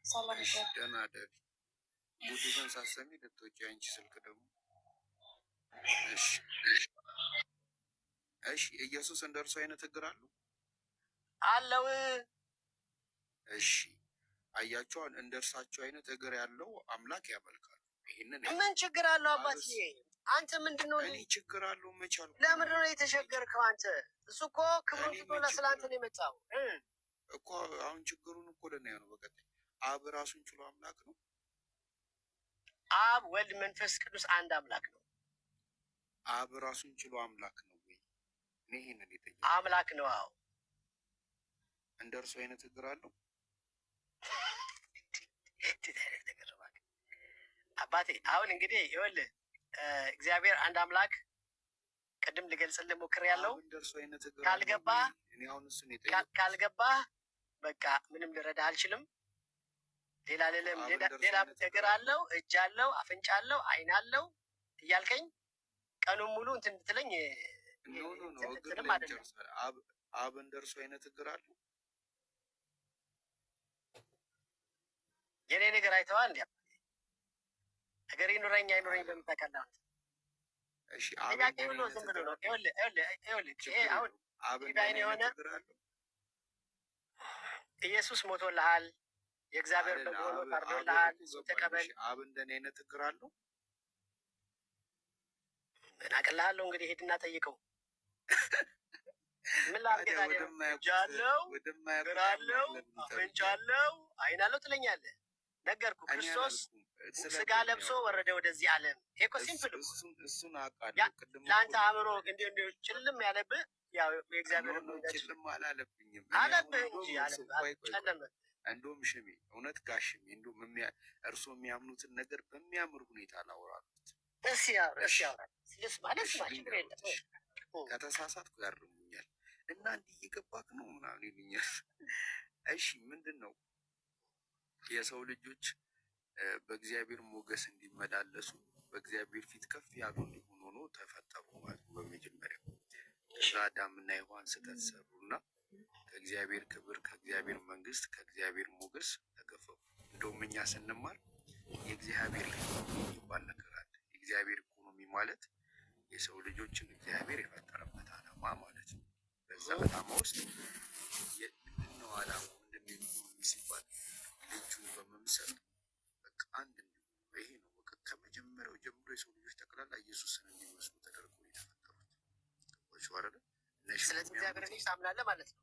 ሰላም እሺ፣ ይደር። ደህና ደሪ። ጉዱን ሳትሰሚ ልትወጪ አንቺ ስልክ ደግሞ። እሺ እሺ፣ ኢየሱስ እንደ እርሱ አይነት እግር አለው? አለው። እሺ፣ አያቸዋል። እንደ እርሳቸው አይነት እግር ያለው አምላክ ያመልካሉ። ይህንን ምን ችግር አለው አብስ አባቴ? አንተ ምንድን ነው እኔ ችግር አለው መቻልኩ ለምንድን ነው የተቸገርከው አንተ? እሱ እኮ ክብሩን እኔ ትቶ ምን ስለ ችግር አንተ ነው የመጣው እ። እኮ አሁን ችግሩን እኮ ልናየው ነው በቀጣይ። አብ ራሱን ችሎ አምላክ ነው። አብ ወልድ መንፈስ ቅዱስ አንድ አምላክ ነው። አብ ራሱን ችሎ አምላክ ነው ወይ? እኔ ይህንን የጠየኩት። አምላክ ነው። አዎ። እንደ እርሱ አይነት እግር አለው? እንዴት አይነት ነገር ነው እባክህ አባቴ። አሁን እንግዲህ ይኸውልህ እግዚአብሔር አንድ አምላክ ቅድም ልገልጽልህ ሞክሬያለሁ። አብ እንደ እርሱ አይነት እግር አለው ካልገባ ወይ? እኔ አሁን እሱን የጠየኩት። ካልገባህ በቃ ምንም ልረዳህ አልችልም። ሌላ ሌላም አብ ሌላ እንደ እርሱ ሌላ አይነት እግር እግር አለው? አለው፣ እጅ አለው፣ አፍንጫ አለው፣ አይን አለው እያልከኝ ቀኑን ሙሉ እንትን ብትለኝ No, no, no፣ እግር እንትንም ላይ አይደለም። እንጨርሳለን። አብ እንደ እርሱ አይነት እግር አለው? የኔ ነገር አይተዋል እንዲ እግር ይኑረኝ አይኑረኝ በምን ታውቃለህ? አንተ? እሺ፣ አብ ጥያቄ እንደኔ ሁሉ አይነት ዝም ብሎ እግር ነው። አለው? ይኸውልህ ይኸውልህ ይኸውልህ ይሄ ችግር አሁን የለውም። አብ divine እንደኔ የሆነ አይነት እግር አለው? ኢየሱስ ሞቶልሃል፣ የእግዚአብሔር አይደል? በግ ሆኖ አብ አብ ታርዶልሃል፣ እኮ እሱን ገባኝ። ተቀበል። እሺ፣ አብ እንደኔ አይነት እግር አለው? ምን አቅልሃለሁ እንግዲህ ሂድና ጠይቀው። ምን ላድርግ ታዲያ ታዲያ? እጅ ወደማያውቁት አለው፣ እግር ወደማያውቁት አምላክ አለው፣ ለምን አፍንጫ ይጠሩኛል? አለው፣ አይን አለው ትለኛለህ። ነገርኩህ፣ እኔ ክርስቶስ አላልኩም፣ ስለ ስጋ እግር ነው ለብሶ ያወራሁት። ወረደ ወደዚህ ዓለም። ይሄ እኮ simple እኮ ነው። እሱን ያ አውቃለሁ። ቅድም እኮ ለአንተ አእምሮ ነግሬሃለሁ። እንዲሁ እንዲሁ ጭልም ያለብህ ያው No የእግዚአብሔር No፣ መንገድ ጭልም አላለብኝም። እኔ አሁን አለብህ እንደውም እንጂ እርሶ አለብህ፣ ቆይ ቆይ ቆይ ጨለመ። እንደውም ሽሜ እውነት ጋሽ ሽሜ እንደውም እርሶ የሚያምኑትን ነገር በሚያምር ሁኔታ ላውራሉት። እስኪ አውራ፣ እሺ እስኪ አውራ፣ ልስማ እሺ፣ ልስማ፣ ችግር ልንገሮት። የለም። እሺ፣ ከተሳሳትኩ ያርሙኛል እና እንዲህ እየገባክ ነው ምናምን ይሉኛል። እሺ፣ ምንድን ነው የሰው ልጆች በእግዚአብሔር ሞገስ እንዲመላለሱ በእግዚአብሔር ፊት ከፍ ያሉ እንዲሆኑ ሆኖ ተፈጠሩ ማለት ነው በመጀመሪያው። ከዛ አዳምና ሔዋን ስህተት ሰሩና ከእግዚአብሔር ክብር፣ ከእግዚአብሔር መንግስት፣ ከእግዚአብሔር ሞገስ ተገፈፉ። እንደውም እኛ ስንማር የእግዚአብሔር ኢኮኖሚ የሚባል ነገር አለ። የእግዚአብሔር ኢኮኖሚ ማለት የሰው ልጆችን እግዚአብሔር የፈጠረበት ዓላማ ማለት ነው። በዛ ዓላማ ውስጥ ምንድን ነው ዓላማው? ምንድን ነው ኢኮኖሚ ሲባል ልጁን በመምሰል በቃ አንድ እንዲሆኑ ይሄ ነው። በቃ ከመጀመሪያው ጀምሮ የሰው ልጆች ጠቅላላ ኢየሱስን እንዲመስሉ ተደርጎ ነው የተፈጠሩት። ገባችሁ አይደለ? እነ ሽሜ ስለዚህ እግዚአብሔር የሚያምኑት ልጅ ታምናለህ ማለት ነው።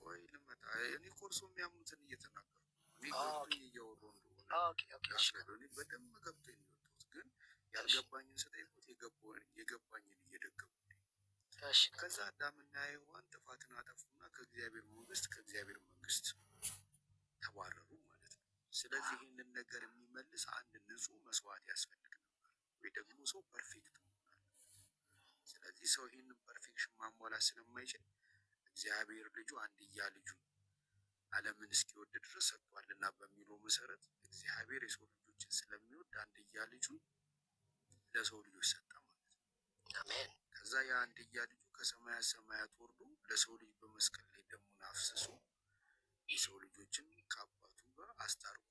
ቆይ ልመጣ። እኔ እኮ እርሶ የሚያምኑትን እየተናገርኩ ነው። እኔ Okay ገብቶኝ እያወራሁ እንደሆነ Okay okay። እሺ ያስረዱ። እኔ በደንብ ገብቶኝ ነው የወጣሁት፣ ግን እሺ ያልገባኝን ስጠይቁት የገባኝን እየደገሙ ነው። እሺ። ከዛ አዳምና ሔዋን ጥፋትን አጠፉና ከእግዚአብሔር መንግስት ከእግዚአብሔር መንግስት ተባረሩ ማለት ነው። ስለዚህ ይህንን ነገር የሚመልስ አንድ ንጹህ መስዋዕት ያስፈልግ ነበር፣ ወይ ደግሞ ሰው perfect መሆን አለበት። ስለዚህ ሰው ይህንን perfection ማሟላት ስለማይችል እግዚአብሔር ልጁ አንድያ ልጁ ዓለምን እስኪወድ ድረስ ሰጥቷልና በሚለው መሰረት እግዚአብሔር የሰው ልጆችን ስለሚወድ አንድያ ልጁን ለሰው ልጆች ሰጠ ማለት ነው። አሜን። ከዛ የአንድያ ልጁ ከሰማያት ሰማያት ወርዶ ለሰው ልጅ በመስቀል ላይ ደሙን አፍስሶ የሰው ልጆችን ከአባቱ ጋር አስታርቆ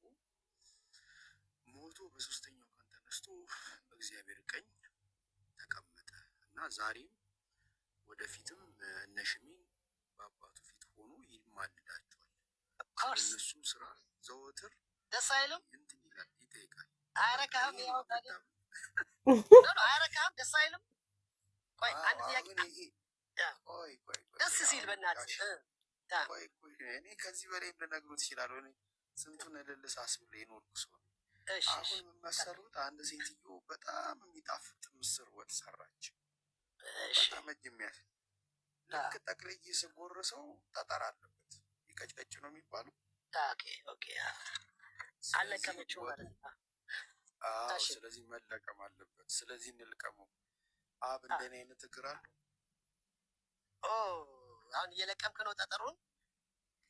ሞቶ በሶስተኛው ቀን ተነስቶ በእግዚአብሔር ቀኝ ተቀመጠ እና ዛሬም ወደፊትም እነ ሽሜን በአባቱ ፊት ሆኖ ይማልዳቸዋል። Of course ስለነሱ ስራ ዘወትር ደስ አይልም? እንትን ይላል፣ ይጠይቃል። በቃ አያረካህም? ይሄ ያው ነው ታዲያ በጣም No, no፣ አያረካህም? ደስ አይልም? ቆይ አዎ። አንድ ጥያቄ አሁን ይሄ ያ ቆይ ቆይ ቆይ ደስ ቆይ ሲል አሁን በእናትህ ጋሽ ያ ቆይ ቆይ እኔ ከዚህ በላይም ልነግሩት ይችላል። እኔ ስንቱን እልል ሳስብል የኖርኩ ሰው ነኝ። እሺ እሺ አሁን የምመሰሉት አንድ ሴትዮ በጣም የሚጣፍጥ ምስር ወጥ ሰራች። እሺ በጣም እጅ የሚያስ አ ልክ ጠቅልዬ ስጎርሰው ጠጠር አለበት። ይቀጭቀጭ ነው የሚባለው። Okay okay። ስለዚህ አለቀመችው ወጡ ማለት ነው። አዎ፣ እሺ ስለዚህ መለቀም አለበት። ስለዚህ እንልቀመው። አብ አ እንደኔ አይነት እግር አለው? ኦ አሁን እየለቀምክ ነው ጠጠሩን።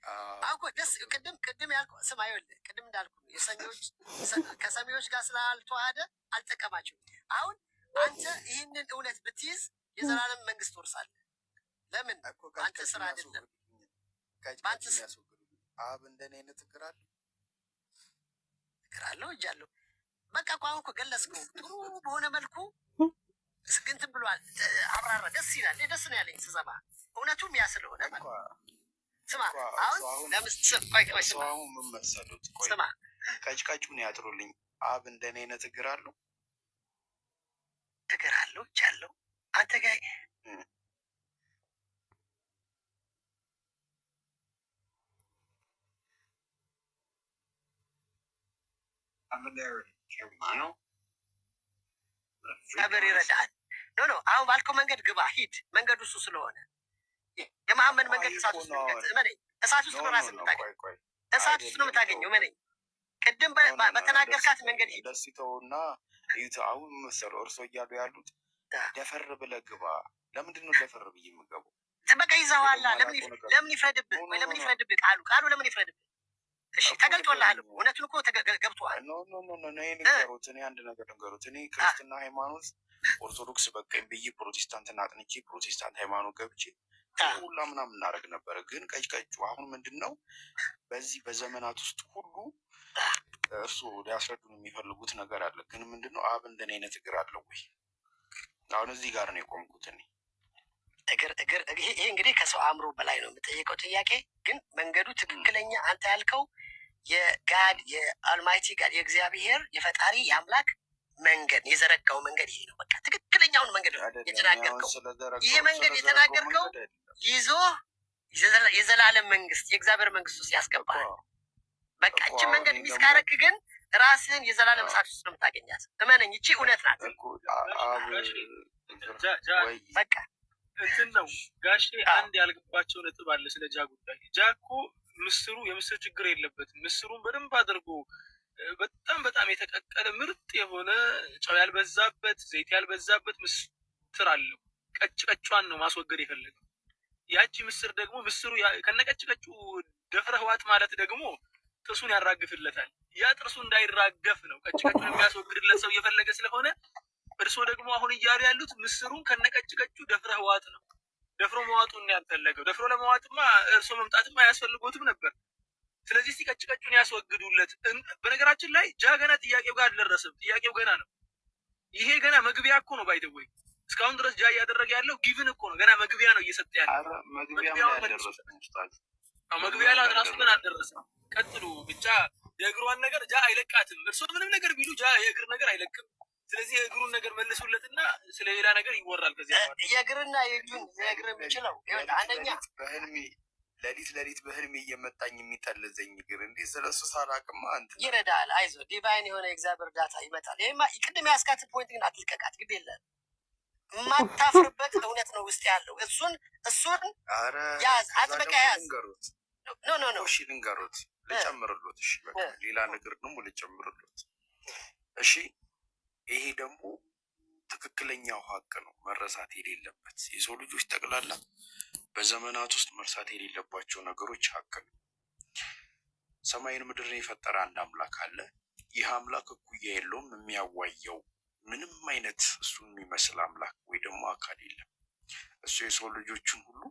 አዎ አሁን እኮ ደስ ገብቶኛል። ቅድም ቅድም ያልኩ ስማ፣ ይኸውልህ ቅድም እንዳልኩ ነው የሰሚዎች ከሰሚዎች ጋር ስላልተዋሃደ አልጠቀማቸውም። አሁን አንተ ይህንን እውነት ብትይዝ የዘላለም መንግስት ትወርሳለህ። ለምን? እኮ በአንተ ስራ ቀጭቀጩን አይደለም፣ ያስወግዱልኝ፣ በአንተ ቀጭቀጩን ያስወግዱልኝ። አብ እንደኔ አይነት እግር አለው? እግር አለው እጅ አለው። በቃ እኮ አሁን እኮ ገለጽከው ጥሩ በሆነ መልኩ እንትን ብሏል፣ አብራራ። ደስ ይላል። እኔ ደስ ነው ያለኝ ስሰማ፣ እውነቱም ያ ስለሆነ እኮ ማለት ነው። ስማ እኮ አሁን እርሶ አሁን ለምስ ስም ቆይ ቆይ እርሶ ስማ አሁን ምን መሰሉት? ቆይ ስማ ቀጭቀጩን ያጥሩልኝ። አብ እንደኔ አይነት እግር አለው? እግር አለው እጅ አለው አንተ ጋር እም። እግዚአብሔር ይረዳሃል። No, no፣ አሁን ባልከው መንገድ ግባ፣ ሂድ። መንገዱ እሱ ስለሆነ የመሐመድ እኮ መንገድ ይሄ እሳት እኮ ውስጥ ነው ነው አሁን የሚከት። እመነኝ፣ እሳት ውስጥ No ነው No ራስህ No፣ የምታገኘው። ቆይ ቆይ እሳት ውስጥ ነው አይደለም የምታገኘው። ተው እመነኝ፣ ቅድም No, no, no፣ እንደሱ በተናገርካት መንገድ ሂድ። እንደሱ ተውና እዩት። አሁን ምን መሰለው እርሶ እያሉ ያሉት ደፈር ብለህ ግባ። ለምንድን ነው ደፈር ብዬ የምገባው? በቃ ይዘዋላ። ለምን ይፍረድብህ? ወይ ለምን ይፍረድብህ? ቃሉ ለምን ይፍረድብህ? እሺ ተገልጦልሃል። እውነቱን እኮ ገብቶሃል። No, no, no, no። ንገሩት። እኔ አንድ ነገር ንገሩት። እኔ ክርስትና ሃይማኖት ኦርቶዶክስ በቃኝ ብዬ ፕሮቴስታንትን አጥንቼ ፕሮቴስታንት ሃይማኖት ገብቼ ሁላ ምናምን እናደርግ ነበረ። ግን ቀጭቀጩ አሁን ምንድን ነው፣ በዚህ በዘመናት ውስጥ ሁሉ እርሱ ሊያስረዱን የሚፈልጉት ነገር አለ። ግን ምንድን ነው፣ አብ እንደኔ አይነት እግር አለው ወይ? አሁን እዚህ ጋር ነው የቆምኩት እኔ። እግር ይሄ እንግዲህ ከሰው አእምሮ በላይ ነው የምጠይቀው ጥያቄ። ግን መንገዱ ትክክለኛ አንተ ያልከው የ God፣ የ almighty God፣ የእግዚአብሔር የፈጣሪ የአምላክ መንገድ የዘረጋው መንገድ ይሄ ነው። በቃ ትክክለኛውን መንገድ ነው የተናገርከው። ይሄ መንገድ የተናገርከው ይዞ የዘላለም መንግስት፣ የእግዚአብሔር መንግስት ውስጥ ያስገባል። በቃ እቺ መንገድ miss ካረክ ግን ራስህን የዘላለም እሳት ውስጥ ነው የምታገኛት። እመነኝ፣ እቺ እውነት ናት። በቃ እንትን ነው ጋሼ፣ አንድ ያልገባቸው ነጥብ አለ ስለ ጃ ጉዳይ። ጃ እኮ ምስሩ የምስር ችግር የለበትም። ምስሩን በደንብ አድርጎ በጣም በጣም የተቀቀለ ምርጥ የሆነ ጨው ያልበዛበት ዘይት ያልበዛበት ምስር አለው። ቀጭ ቀጯን ነው ማስወገድ የፈለገው። ያቺ ምስር ደግሞ ምስሩ ከነቀጭ ቀጩ ደፍረህ ዋጥ ማለት ደግሞ ጥርሱን ያራግፍለታል። ያ ጥርሱ እንዳይራገፍ ነው ቀጭ ቀጩን የሚያስወግድለት ሰው እየፈለገ ስለሆነ፣ እርሶ ደግሞ አሁን እያሉ ያሉት ምስሩን ከነቀጭ ቀጩ ደፍረህ ዋጥ ነው። ደፍሮ መዋጡን ያልፈለገው፣ ደፍሮ ለመዋጥማ እርሶ መምጣትም አያስፈልጎትም ነበር። ስለዚህ እስቲ ቀጭ ቀጩን ያስወግዱለት። በነገራችን ላይ ጃ ገና ጥያቄው ጋር አልደረሰም። ጥያቄው ገና ነው። ይሄ ገና መግቢያ እኮ ነው። By the way እስካሁን ድረስ ጃ እያደረገ ያለው given እኮ ነው። ገና መግቢያ ነው እየሰጠ ያለው። መግቢያ ላይ ራሱ ገና አልደረሰም። ቀጥሉ ብቻ። የእግሯን ነገር ጃ አይለቃትም። እርሶ ምንም ነገር ቢሉ ጃ የእግር ነገር አይለቅም። ስለዚህ የእግሩን ነገር መልሱለትና ስለ ሌላ ነገር ይወራል። ከዚያ በኋላ የእግርና የእጁን የእግር የሚችለው አንደኛ በህልሜ ሌሊት ሌሊት በህልሜ እየመጣኝ የሚጠልዘኝ እግር እንዴ፣ ስለ እሱ ሳላቅማ እንትን ይረዳል። አይዞ፣ divine የሆነ የእግዚአብሔር እርዳታ ይመጣል። ይሄማ ቅድም ያስካትን point ግን አትልቀቃት፣ ግድ የለም። የማታፍርበት እውነት ነው ውስጥ ያለው። እሱን ያዝ፣ አጥብቀህ ያዝ። No, no, no። እሺ ልንገሩት፣ ልጨምርሎት። እሺ በቃ ሌላ ነገር ደግሞ ልጨምርሎት። እሺ ይሄ ደግሞ ትክክለኛው ሀቅ ነው፣ መረሳት የሌለበት፣ የሰው ልጆች ጠቅላላ በዘመናት ውስጥ መርሳት የሌለባቸው ነገሮች ሀቅ ነው። ሰማይን ምድርን የፈጠረ አንድ አምላክ አለ። ይህ አምላክ እኩያ የለውም። የሚያዋየው ምንም አይነት እሱን የሚመስል አምላክ ወይ ደግሞ አካል የለም። እሱ የሰው ልጆችን ሁሉ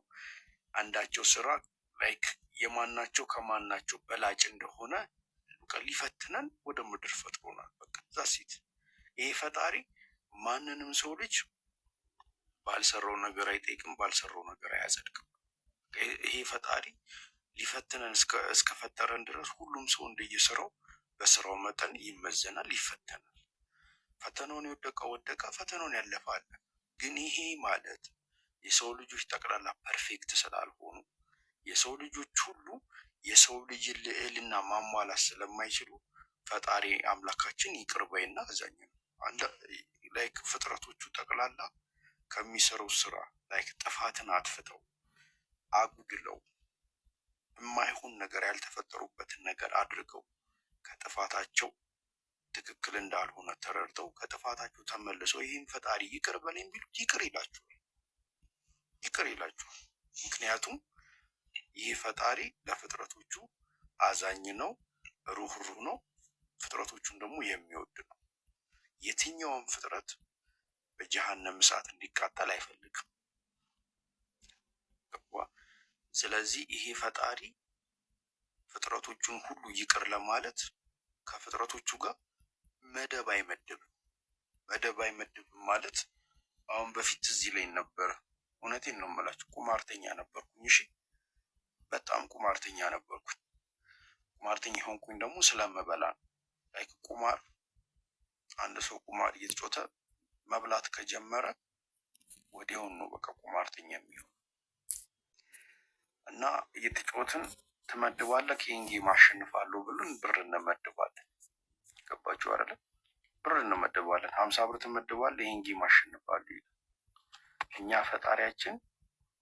አንዳቸው ስራ like የማናቸው ከማናቸው በላጭ እንደሆነ በቃ ሊፈትነን ወደ ምድር ፈጥሮናል። በቃ that's it። ይሄ ፈጣሪ ማንንም ሰው ልጅ ባልሰራው ነገር አይጠይቅም፣ ባልሰራው ነገር አያጸድቅም። ይሄ ፈጣሪ ሊፈትነን እስከፈጠረን ድረስ ሁሉም ሰው እንደየስራው በስራው መጠን ይመዘናል፣ ይፈተናል። ፈተናውን የወደቀ ወደቀ፣ ፈተናውን ያለፈ አለ። ግን ይሄ ማለት የሰው ልጆች ጠቅላላ perfect ስላልሆኑ፣ የሰው ልጆች ሁሉ የሰው ልጅ ልዕልና ማሟላት ስለማይችሉ ፈጣሪ አምላካችን ይቅር ባይና አዛኝ ነው። Like ፍጥረቶቹ ጠቅላላ ከሚሰሩ ስራ like ጥፋትን አጥፍተው አጉድለው የማይሆን ነገር ያልተፈጠሩበትን ነገር አድርገው ከጥፋታቸው ትክክል እንዳልሆነ ተረድተው ከጥፋታቸው ተመልሰው ይህም ፈጣሪ ይቅር በለኝ ቢሉት ይቅር ይላቸዋል። ይቅር ይላቸዋል። ምክንያቱም ይህ ፈጣሪ ለፍጥረቶቹ አዛኝ ነው፣ ሩህሩህ ነው፣ ፍጥረቶቹን ደግሞ የሚወድ ነው። የትኛውም ፍጥረት በጀሃነም እሳት እንዲቃጠል አይፈልግም። ገባ? ስለዚህ ይሄ ፈጣሪ ፍጥረቶቹን ሁሉ ይቅር ለማለት ከፍጥረቶቹ ጋር መደብ አይመድብም። መደብ አይመድብም ማለት አሁን በፊት እዚህ ላይ ነበረ። እውነቴን ነው የምላችሁ፣ ቁማርተኛ ነበርኩኝ። እሺ በጣም ቁማርተኛ ነበርኩኝ። ቁማርተኛ የሆንኩኝ ደግሞ ስለምበላ ነው። Like ቁማር፣ አንድ ሰው ቁማር እየተጫወተ መብላት ከጀመረ ወዲያውኑ ነው በቃ ቁማርተኛ የሚሆን። እና እየተጫወትን ትመድባለህ፣ ይሄን game አሸንፋለሁ ብለን ብር እንመድባለን። ገባችሁ አይደለ? ብር እንመድባለን። 50 ብር ትመድባለህ፣ ይሄን game አሸንፋለሁ ይላል። እኛ ፈጣሪያችን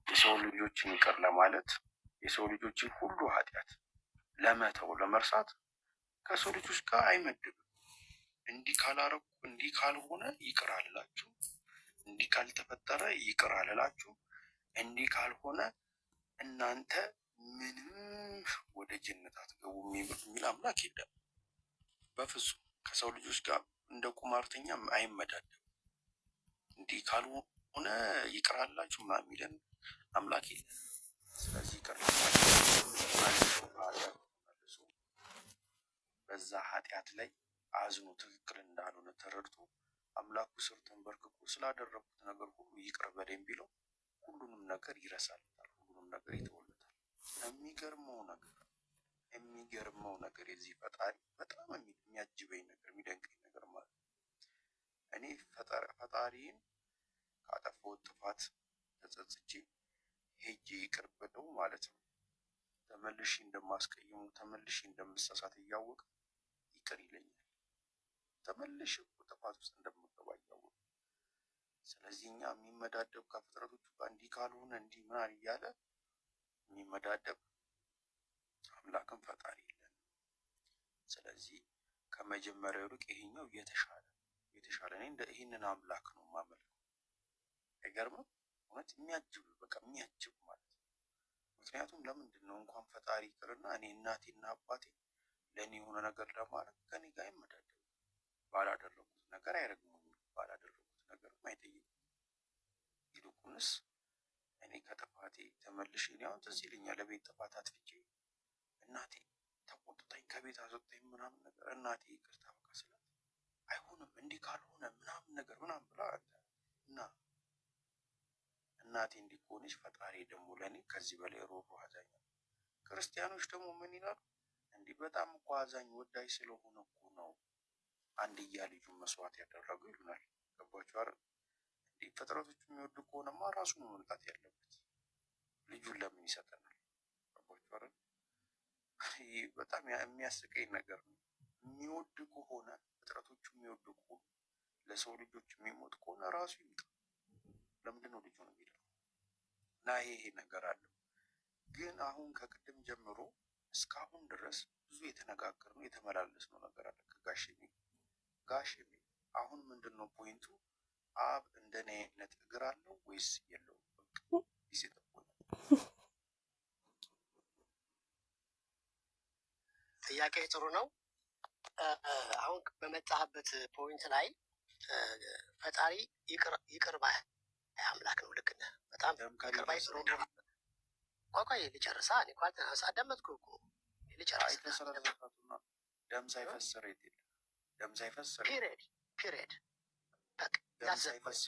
የሰው ልጆችን ይቅር ለማለት፣ የሰው ልጆችን ሁሉ ኃጢአት ለመተው ለመርሳት ከሰው ልጆች ጋር አይመድብም። እንዲህ ካላረኩ፣ እንዲህ ካልሆነ ይቅር አልላችሁ፣ እንዲህ ካልተፈጠረ ይቅር አልላችሁ፣ እንዲህ ካልሆነ እናንተ ምንም ወደ ጀነት አትገቡም የሚል አምላክ የለም። በፍጹም ከሰው ልጆች ጋር እንደ ቁማርተኛ አይመዳደብም። እንዲህ ካልሆነ ይቅራላችሁ ምናምን የሚለን አምላክ የለም። ስለዚህ ይቅር ኃጢአቱ ተመልሶ በዛ ኃጢአት ላይ አዝኖ ትክክል እንዳልሆነ ተረድቶ አምላኩ ስር ተንበርክኮ ስላደረኩት ነገር ሁሉ ይቅር በለኝ ቢለው ሁሉንም ነገር ይረሳለታል፣ ሁሉንም ነገር ይተውለታል። የሚገርመው ነገር የዚህ ፈጣሪ በጣም የሚያጅበኝ ነገር፣ የሚደንቀኝ ነገር ማለት ነው፣ እኔ ፈጣሪን ካጠፋሁት ጥፋት ተጸጽቼ ሄጄ ይቅር ብለው ማለት ነው፣ ተመልሼ እንደማስቀይሙ፣ ተመልሼ እንደምሳሳት እያወቀ ይቅር ይለኛል። ተመልሼ እኮ ጥፋት ውስጥ እንደምገባ እያወቀ። ስለዚህ እኛ የሚመዳደብ፣ ከፍጥረቶቹ ጋር እንዲህ ካልሆነ እንዲህ ምናምን እያለ የሚመዳደብ አምላክም ፈጣሪ የለንም። ስለዚህ ከመጀመሪያው ይልቅ ይሄኛው የተሻለ፣ እኔ እንደ ይህንን አምላክ ነው የማመልከው። አይገርምም? እውነት የሚያጅብ፣ በቃ የሚያጅብ ማለት ነው። ምክንያቱም ለምንድን ነው፣ እንኳን ፈጣሪ ይቅርና እኔ እናቴና አባቴ ለእኔ የሆነ ነገር ለማድረግ ከኔ ጋር አይመዳደቡም። ባላደረጉት ነገር አይረግሙኝም፣ ባላደረጉት ነገርም አይጠይቁም። ይልቁንስ እኔ ከጥፋቴ ተመልሼ፣ እኔ አሁን ትዝ ይለኛል፣ ለቤት ጥፋት አጥፍቼ እናቴ ተቆጥታኝ ከቤት አስወጣኝ ምናምን ነገር፣ እናቴ ይቅርታ በቃ ስላት አይሆንም እንዲህ ካልሆነ ምናምን ነገር ምናምን ብላ፣ እና እናቴ እንዲህ ከሆነች ፈጣሪ ደግሞ ለእኔ ከዚህ በላይ ሩህሩህ አዛኝ ነው። ክርስቲያኖች ደግሞ ምን ይላሉ? እንዲህ በጣም እኮ አዛኝ ወዳጅ ስለሆነ እኮ ነው አንድያ ልጁን መስዋዕት ያደረገው ይሉናል። ገባችሁ አይደል? እንዲህ ፍጥረቶቹ የሚወዱ ከሆነማ ራሱ ነው መምጣት ያለበት። ልጁን ለምን ይሰጠናል? ገባችሁ አይደል? ይህ በጣም የሚያስቀኝ ነገር ነው። የሚወድ ከሆነ፣ ፍጥረቶቹ የሚወዱ ከሆነ፣ ለሰው ልጆች የሚሞት ከሆነ ራሱ ይምጣ። ለምንድን ነው ልጁን የሚለው? እና ይሄ ነገር አለው። ግን አሁን ከቅድም ጀምሮ እስካሁን ድረስ ብዙ የተነጋገርነው፣ የተመላለስነው ነገር አለ ከጋሽ ጋሽ። አሁን ምንድን ነው point ኡ? አብ እንደኔ አይነት እግር አለው ወይስ የለውም? በቃ this is the point። ጥያቄ ጥሩ ነው። አሁን በመጣህበት point ላይ ፈጣሪ ይቅር ባይ አምላክ ነው። ልክ ነህ። በጣም ደም ይቅር ባይ፣ ከሌለ ሩህሩህ። ቆይ ቆይ ልጨርሳ። እኔ እኮ አዳመጥኩህ እኮ፣ ልጨርስ። አይተሰረዘፋቱና ደም ሳይፈስ ስርየት የለም። ደም ሳይፈስ ስርየት Period, period፣ በቃ። ደም That's the ሳይፈስ፣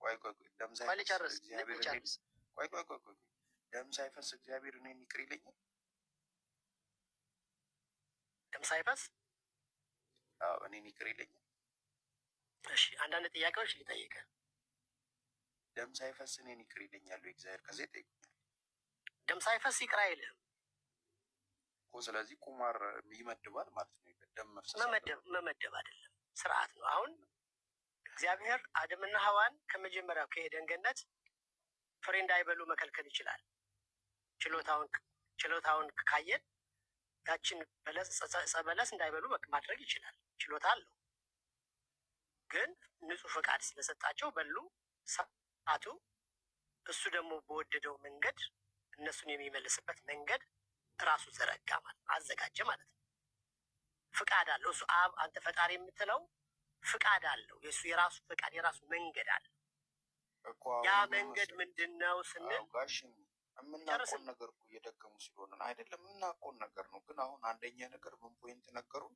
ቆይ ቆይ ቆይ፣ ደም ቆይ ሳይፈስ ልጨርስ። እግዚአብሔር እኔን ልጨርስ። ቆይ ቆይ ቆይ ቆይ፣ ደም ሳይፈስ እግዚአብሔር እኔን ይቅር ይለኛል? ደም ሳይፈስ? አዎ፣ እኔን ይቅር ይለኛል። እሺ፣ አንዳንድ ጥያቄዎች ልጠይቅህ። ደም ሳይፈስ እኔን ይቅር ይለኛል ወይ እግዚአብሔር? ከዚያ ይጠይቁኛል። ደም ሳይፈስ ይቅር አይልህም። እኮ። ስለዚህ ቁማር ይመድባል ማለት ነው። ደም መፍሰስ መመደብ አለበት። መመደብ አይደለም፣ ስርዓት ነው። አሁን እግዚአብሔር አዳምና ሔዋን ከመጀመሪያው ከኤደን ገነት ፍሬ እንዳይበሉ መከልከል ይችላል። ችሎታውን ካየን ያችን በለስ፣ ዕፀ በለስ እንዳይበሉ ማድረግ ይችላል። ችሎታ አለው። ግን ንጹሕ ፈቃድ ስለሰጣቸው በሉ፣ ሰዓቱ። እሱ ደግሞ በወደደው መንገድ እነሱን የሚመልስበት መንገድ እራሱ ዘረጋ ማለት ነው፣ አዘጋጀ ማለት ነው። ፍቃድ አለው እሱ። አብ፣ አንተ ፈጣሪ የምትለው ፍቃድ አለው። የእሱ የራሱ ፍቃድ፣ የራሱ መንገድ አለው። እኮ ያ አሁን ምን መንገድ መሰለህ? ምንድን ነው ስንል አዎ ጋሽ፣ ጨርስ። የምናውቀውን ነገር እኮ እየደገሙ ስለሆነ ነው። አይደለም፣ የምናውቀውን ነገር ነው። ግን አሁን አንደኛ ነገር ምን point ነገሩን?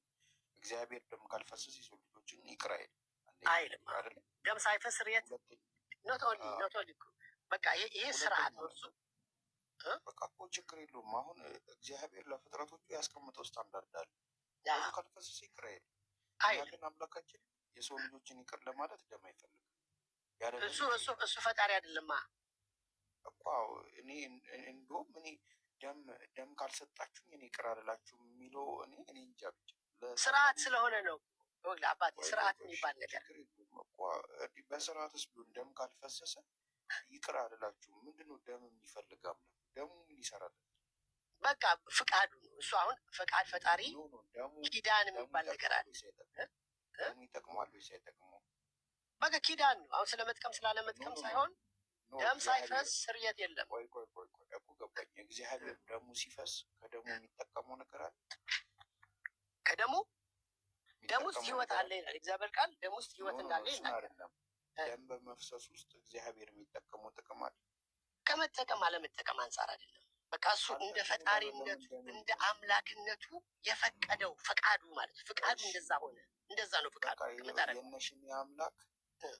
እግዚአብሔር ደም ካልፈሰሰ የሰው ልጆችን ይቅር አይልም። አንደኛ አይልም። ነገር አይደለም። ደም ሳይፈስ ስርየት ሁለተኛ not only not only በቃ ይሄ ስርዓት ሁለተኛ ነው እሱ። ነገር በቃ እኮ ችግር የለውም። አሁን እግዚአብሔር ለፍጥረቶቹ ያስቀምጠው ስታንዳርድ አለ። ደም ካልፈሰሰ ይቅር አይልም። እኛ አይልም። ግን አምላካችን የሰው ልጆችን ይቅር ለማለት ደም አይፈልግም። ያለ ደም እሱ ይቅር እሱ እሱ ፈጣሪ አይደለማ። እኮ አዎ፣ እኔ እንደውም እኔ ደም ካልሰጣችሁኝ እኔ ይቅር አልላችሁም የሚለው እኔ እንጃ ብቻ ስርዓት ለታዳሚ ስለሆነ ነው። ይኸውልህ አባቴ፣ ቆይ ቆይ ስርዓት ቆይ፣ እሺ የሚባል ነገር ችግር የለውም እኮ። እንዲህ በስርዓትስ ቢሆን ደም ካልፈሰሰ ይቅር አልላችሁም። ምንድን ነው ደም የሚፈልግ አምላክ? ደሙ ምን ይሰራል? በቃ ፍቃዱ ነው እሱ። አሁን ፈቃድ ፈጣሪ No, no፣ ደሙ ኪዳን ደሙ የሚባል ነገር ይጠቅማል አለ። ወይስ አይጠቅምም? እ? እ? ደሙ ይጠቅማል ወይስ አይጠቅመውም? በቃ ኪዳን ነው። አሁን ስለ መጥቀም No ስላለመጥቀም No, no። ሳይሆን No ደም እግዚአብሔር ሳይፈስ ስርየት የለም። ቆይ ቆይ ቆይ ቆይ እኮ ገባኝ። እግዚአብሔር ደሙ ሲፈስ ከደሙ የሚጠቀመው ነገር አለ? ከደሙ ደም ውስጥ የሚጠቀመው ህይወት ነገር አለ አለ? ይላል እግዚአብሔር ቃል። ደም ውስጥ No ህይወት no no እንዳለ እሱን ይናገራል። አይደለም። ደም በመፍሰስ ውስጥ እግዚአብሔር የሚጠቀመው ጥቅም አለ? ከመጠቀም አለመጠቀም አንጻር አይደለም። በቃ እሱ እንደ ካልጠቀመ ታዲያ ለምን ፈጣሪነቱ ደም እንደ አምላክነቱ የፈቀደው ፈቃዱ ማለት ነው። ፍቃዱ እሺ እንደዛ ሆነ፣ እንደዛ ነው ፍቃዱ። በቃ ምታረገው የነሽሚ አምላክ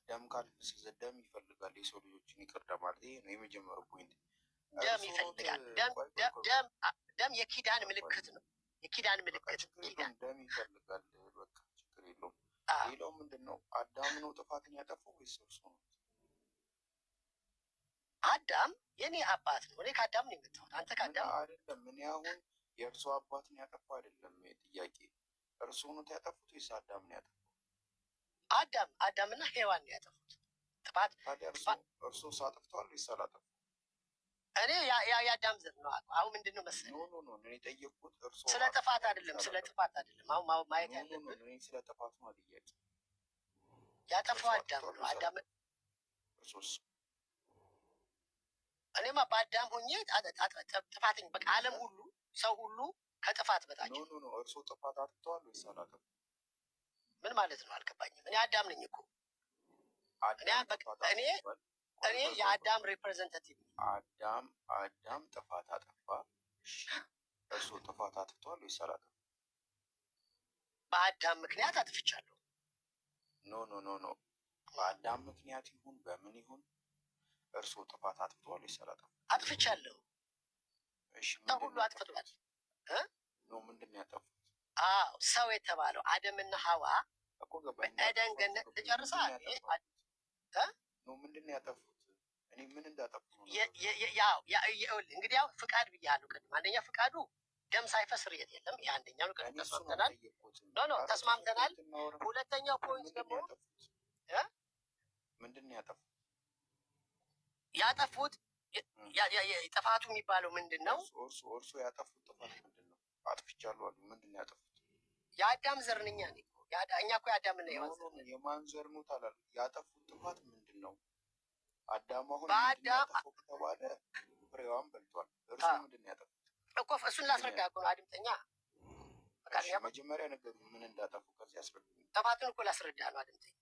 ደም ካልፈሰሰ ደም ይፈልጋል የሰው ልጆችን ይቅር ለማለት። ይሄ ነው የመጀመሪያው point። ደም እርስዎ ኖት ይፈልጋል። ደም ቆይ ቆይ ደም ቆይ ደም ደም የኪዳን ቆይ ቆይ ምልክት ነው። የኪዳን በቃ ምልክት ችግር የለውም። ኪዳን ደም ይፈልጋል። በቃ ችግር የለውም። አዎ። ሌላው ምንድን ነው? አዳም ነው ጥፋትን ያጠፋው ወይስ እርስዎ ነው? አዳም የኔ አባት ነው። እኔ ከአዳም ነው የመጣሁት። አንተ ምን ከአዳም ነው። አይደለም። እኔ አሁን የእርስዎ አባትን ያጠፋው አይደለም ጥያቄ። እርስዎ ኖት ያጠፉት ወይስ አዳም ነው ያጠፋው? አዳምና ሔዋን ነው ያጠፉት ጥፋት ታዲያ እርስዎ ጥፋት እርስዎ አጥፍተዋል ወይስ አላጠፉም? እኔ የአዳም ዘር ነው። አሁን ምንድን ነው መሰለህ No no no፣ እኔ የጠየቅኩት እርስዎ ስለ ጥፋት አጥፍተዋል ወይስ አይደለም፣ ስለ አላጠፉም? ጥፋት አይደለም። አሁን ማየት No no no፣ ያለብህ እኔ ስለ ጥፋቱ ነው ጥያቄ። ያጠፋው እርስዎ አዳም አጥፍተዋል ነው። ወይስ አዳም አላጠፉም? እርስዎስ? እኔማ በአዳም ሆኜ ጥፋተኛ በቃ ዓለም ሁሉ ሰው ሁሉ ከጥፋት በታች No ነው። No no፣ እርስዎ ጥፋት አጥፍተዋል ወይስ አላጠፉም? ምን ማለት ነው አልገባኝም። እኔ አዳም ነኝ እኮ እኔ አዳም በቃ ጥፋት እኔ አጥፍቷል። ቆይ እኔ ቆይ ቆይ ቆይ የአዳም representative ነኝ። አዳም ጥፋት አጠፋ። እሺ እርስዎ ጥፋት አጥፍተዋል ወይስ አላጠፉም? በአዳም ምክንያት አጥፍቻለሁ። No no no no፣ በአዳም ምክንያት ይሁን በምን ይሁን እርስዎ ጥፋት አጥፍተዋል ወይስ አላጠፉም? አጥፍቻለሁ። እሺ ሰው ምንድን ሁሉ ነው አጥፍቷል። ያጠፉት? እ? No ምንድን ነው ያጠፉት? አዎ ሰው የተባለው አደምና ሐዋ እኮ ገባኝ። በኤደን እንዳጠፏቸው ገነት ገባኝ። ልጨርሳ ምንድን ነው ያጠፋሁት? No ምንድን ነው ያጠፉት? እኔ ምን እንዳጠፉ ነው ነገሩ። ያው እንግዲህ ያው ፍቃድ ብያለሁ ቅድም። አንደኛ ፍቃዱ ደም ሳይፈስ ስርየት የለም። ይህ አንደኛው ነው። ቅድም እኔ እሱን ተስማምተናል። አልጠየቅኩትም። No no ኧረ to the ተስማምተናል። point እናውራ። ሁለተኛው point ምንድን ነው ደግሞ ያጠፉት? እ? ምንድን ነው ያጠፉት? ያጠፉት ጥፋቱ የሚባለው ምንድን ነው? እርሱ ያጠፉት ጥፋት ምንድን ነው? አጥፍቻለሁ አሉ። ምንድን ነው ያጠፉት? የአዳም ዘር ነኝ እኔ እኮ። እኛ እኮ የአዳምና No የሔዋን No ዘር No፣ ነን። የማን ዘር ኖት አላሉ። ያጠፉት ጥፋት ምንድን ነው? አዳም አሁን ምንድን ነው በአዳም ያጠፋው ከተባለ ፍሬዋን በልቷል። እርሱ ምንድን ነው ያጠፉት? እኮ እሱን ምንድን ነው ላስረዳ ያጠፉት? እኮ ነው። አድምጠኛ እሺ ፈቃደኛ መጀመሪያ ነገሩ ምን እንዳጠፉ ከዚህ አስረዱኝ። ጥፋቱን እኮ ላስረዳ ነው። አድምጠኝ።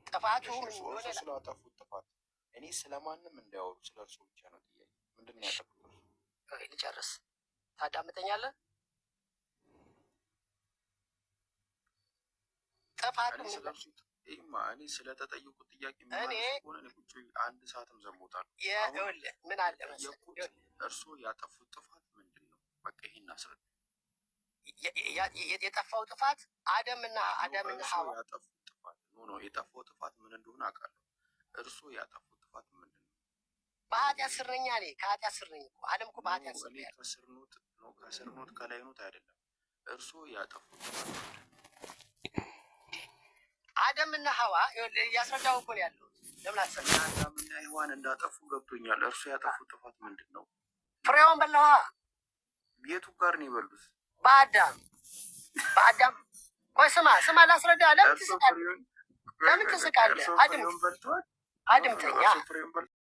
ጥፋቱ እሺ ምን እርሱ እንደሆነ እርሱ ስላጠፉት ጥፋት እኔ ስለማንም እንዳያወሩ ስለ እርሱ ብቻ ነው ጥያቄ። ምንድን ነው ያጠፉት እርሱ? ቆይ ልጨርስ። ታዳምጠኛለህ? ጥፋቱ እኔ ምን ስለ እርሱ ይማ እኔ ስለተጠየቁት ጥያቄ እኔ የሚመልሱ ከሆነ እኔ ቁጭ ብዬ አንድ ሰዓትም ዘሞታለሁ። አሁን ይኸውልህ ምን አለ መሰለህ፣ የጠየቁት ይኸውልህ እርሱ ያጠፉት ጥፋት ምንድን ነው? በቃ ይሄን አስረዱ። የጠፋው ጥፋት አደምና No አዳምና እርሱ ሐዋ ያጠፉት ጥፋት no no የጠፋው ጥፋት ምን እንደሆነ አውቃለሁ። እርሱ ያጠፉት ጥፋት ምንድን ነው? በኃጢአት ስር ነኝ እኔ ከኃጢአት ስር ነኝ እኮ ዓለም እኮ No በኃጢአት ስር እኔ ነው ያለው። ከስር ኖት no ከስር ኖት ከላይ ኖት አይደለም። እርሱ ያጠፉት ጥፋት ምንድን ነው? አደምና ሐዋ ይኸውልህ እያስረዳሁ እኮ ነው ያለሁት። ለምን እኔ አትሰማኝም? አዳምና ሔዋን እንዳጠፉ ገብቶኛል። እርሱ ያጠፉት ጥፋት ምንድን ነው? ፍሬውን በላዋ የቱ ጋር ነው የበሉት? በአዳም በአዳም ቆይ ስማ ስማ ላስረዳ። ለምን እርሱ ትስቃለህ? ፍሬውን ቆይ ለምን ቆይ ቆይ ትስቃለህ? እርሱ አድምጥ ፍሬውን በልተዋል? No no no አድምጠኛ እርሱ ፍሬውን በልተዋል?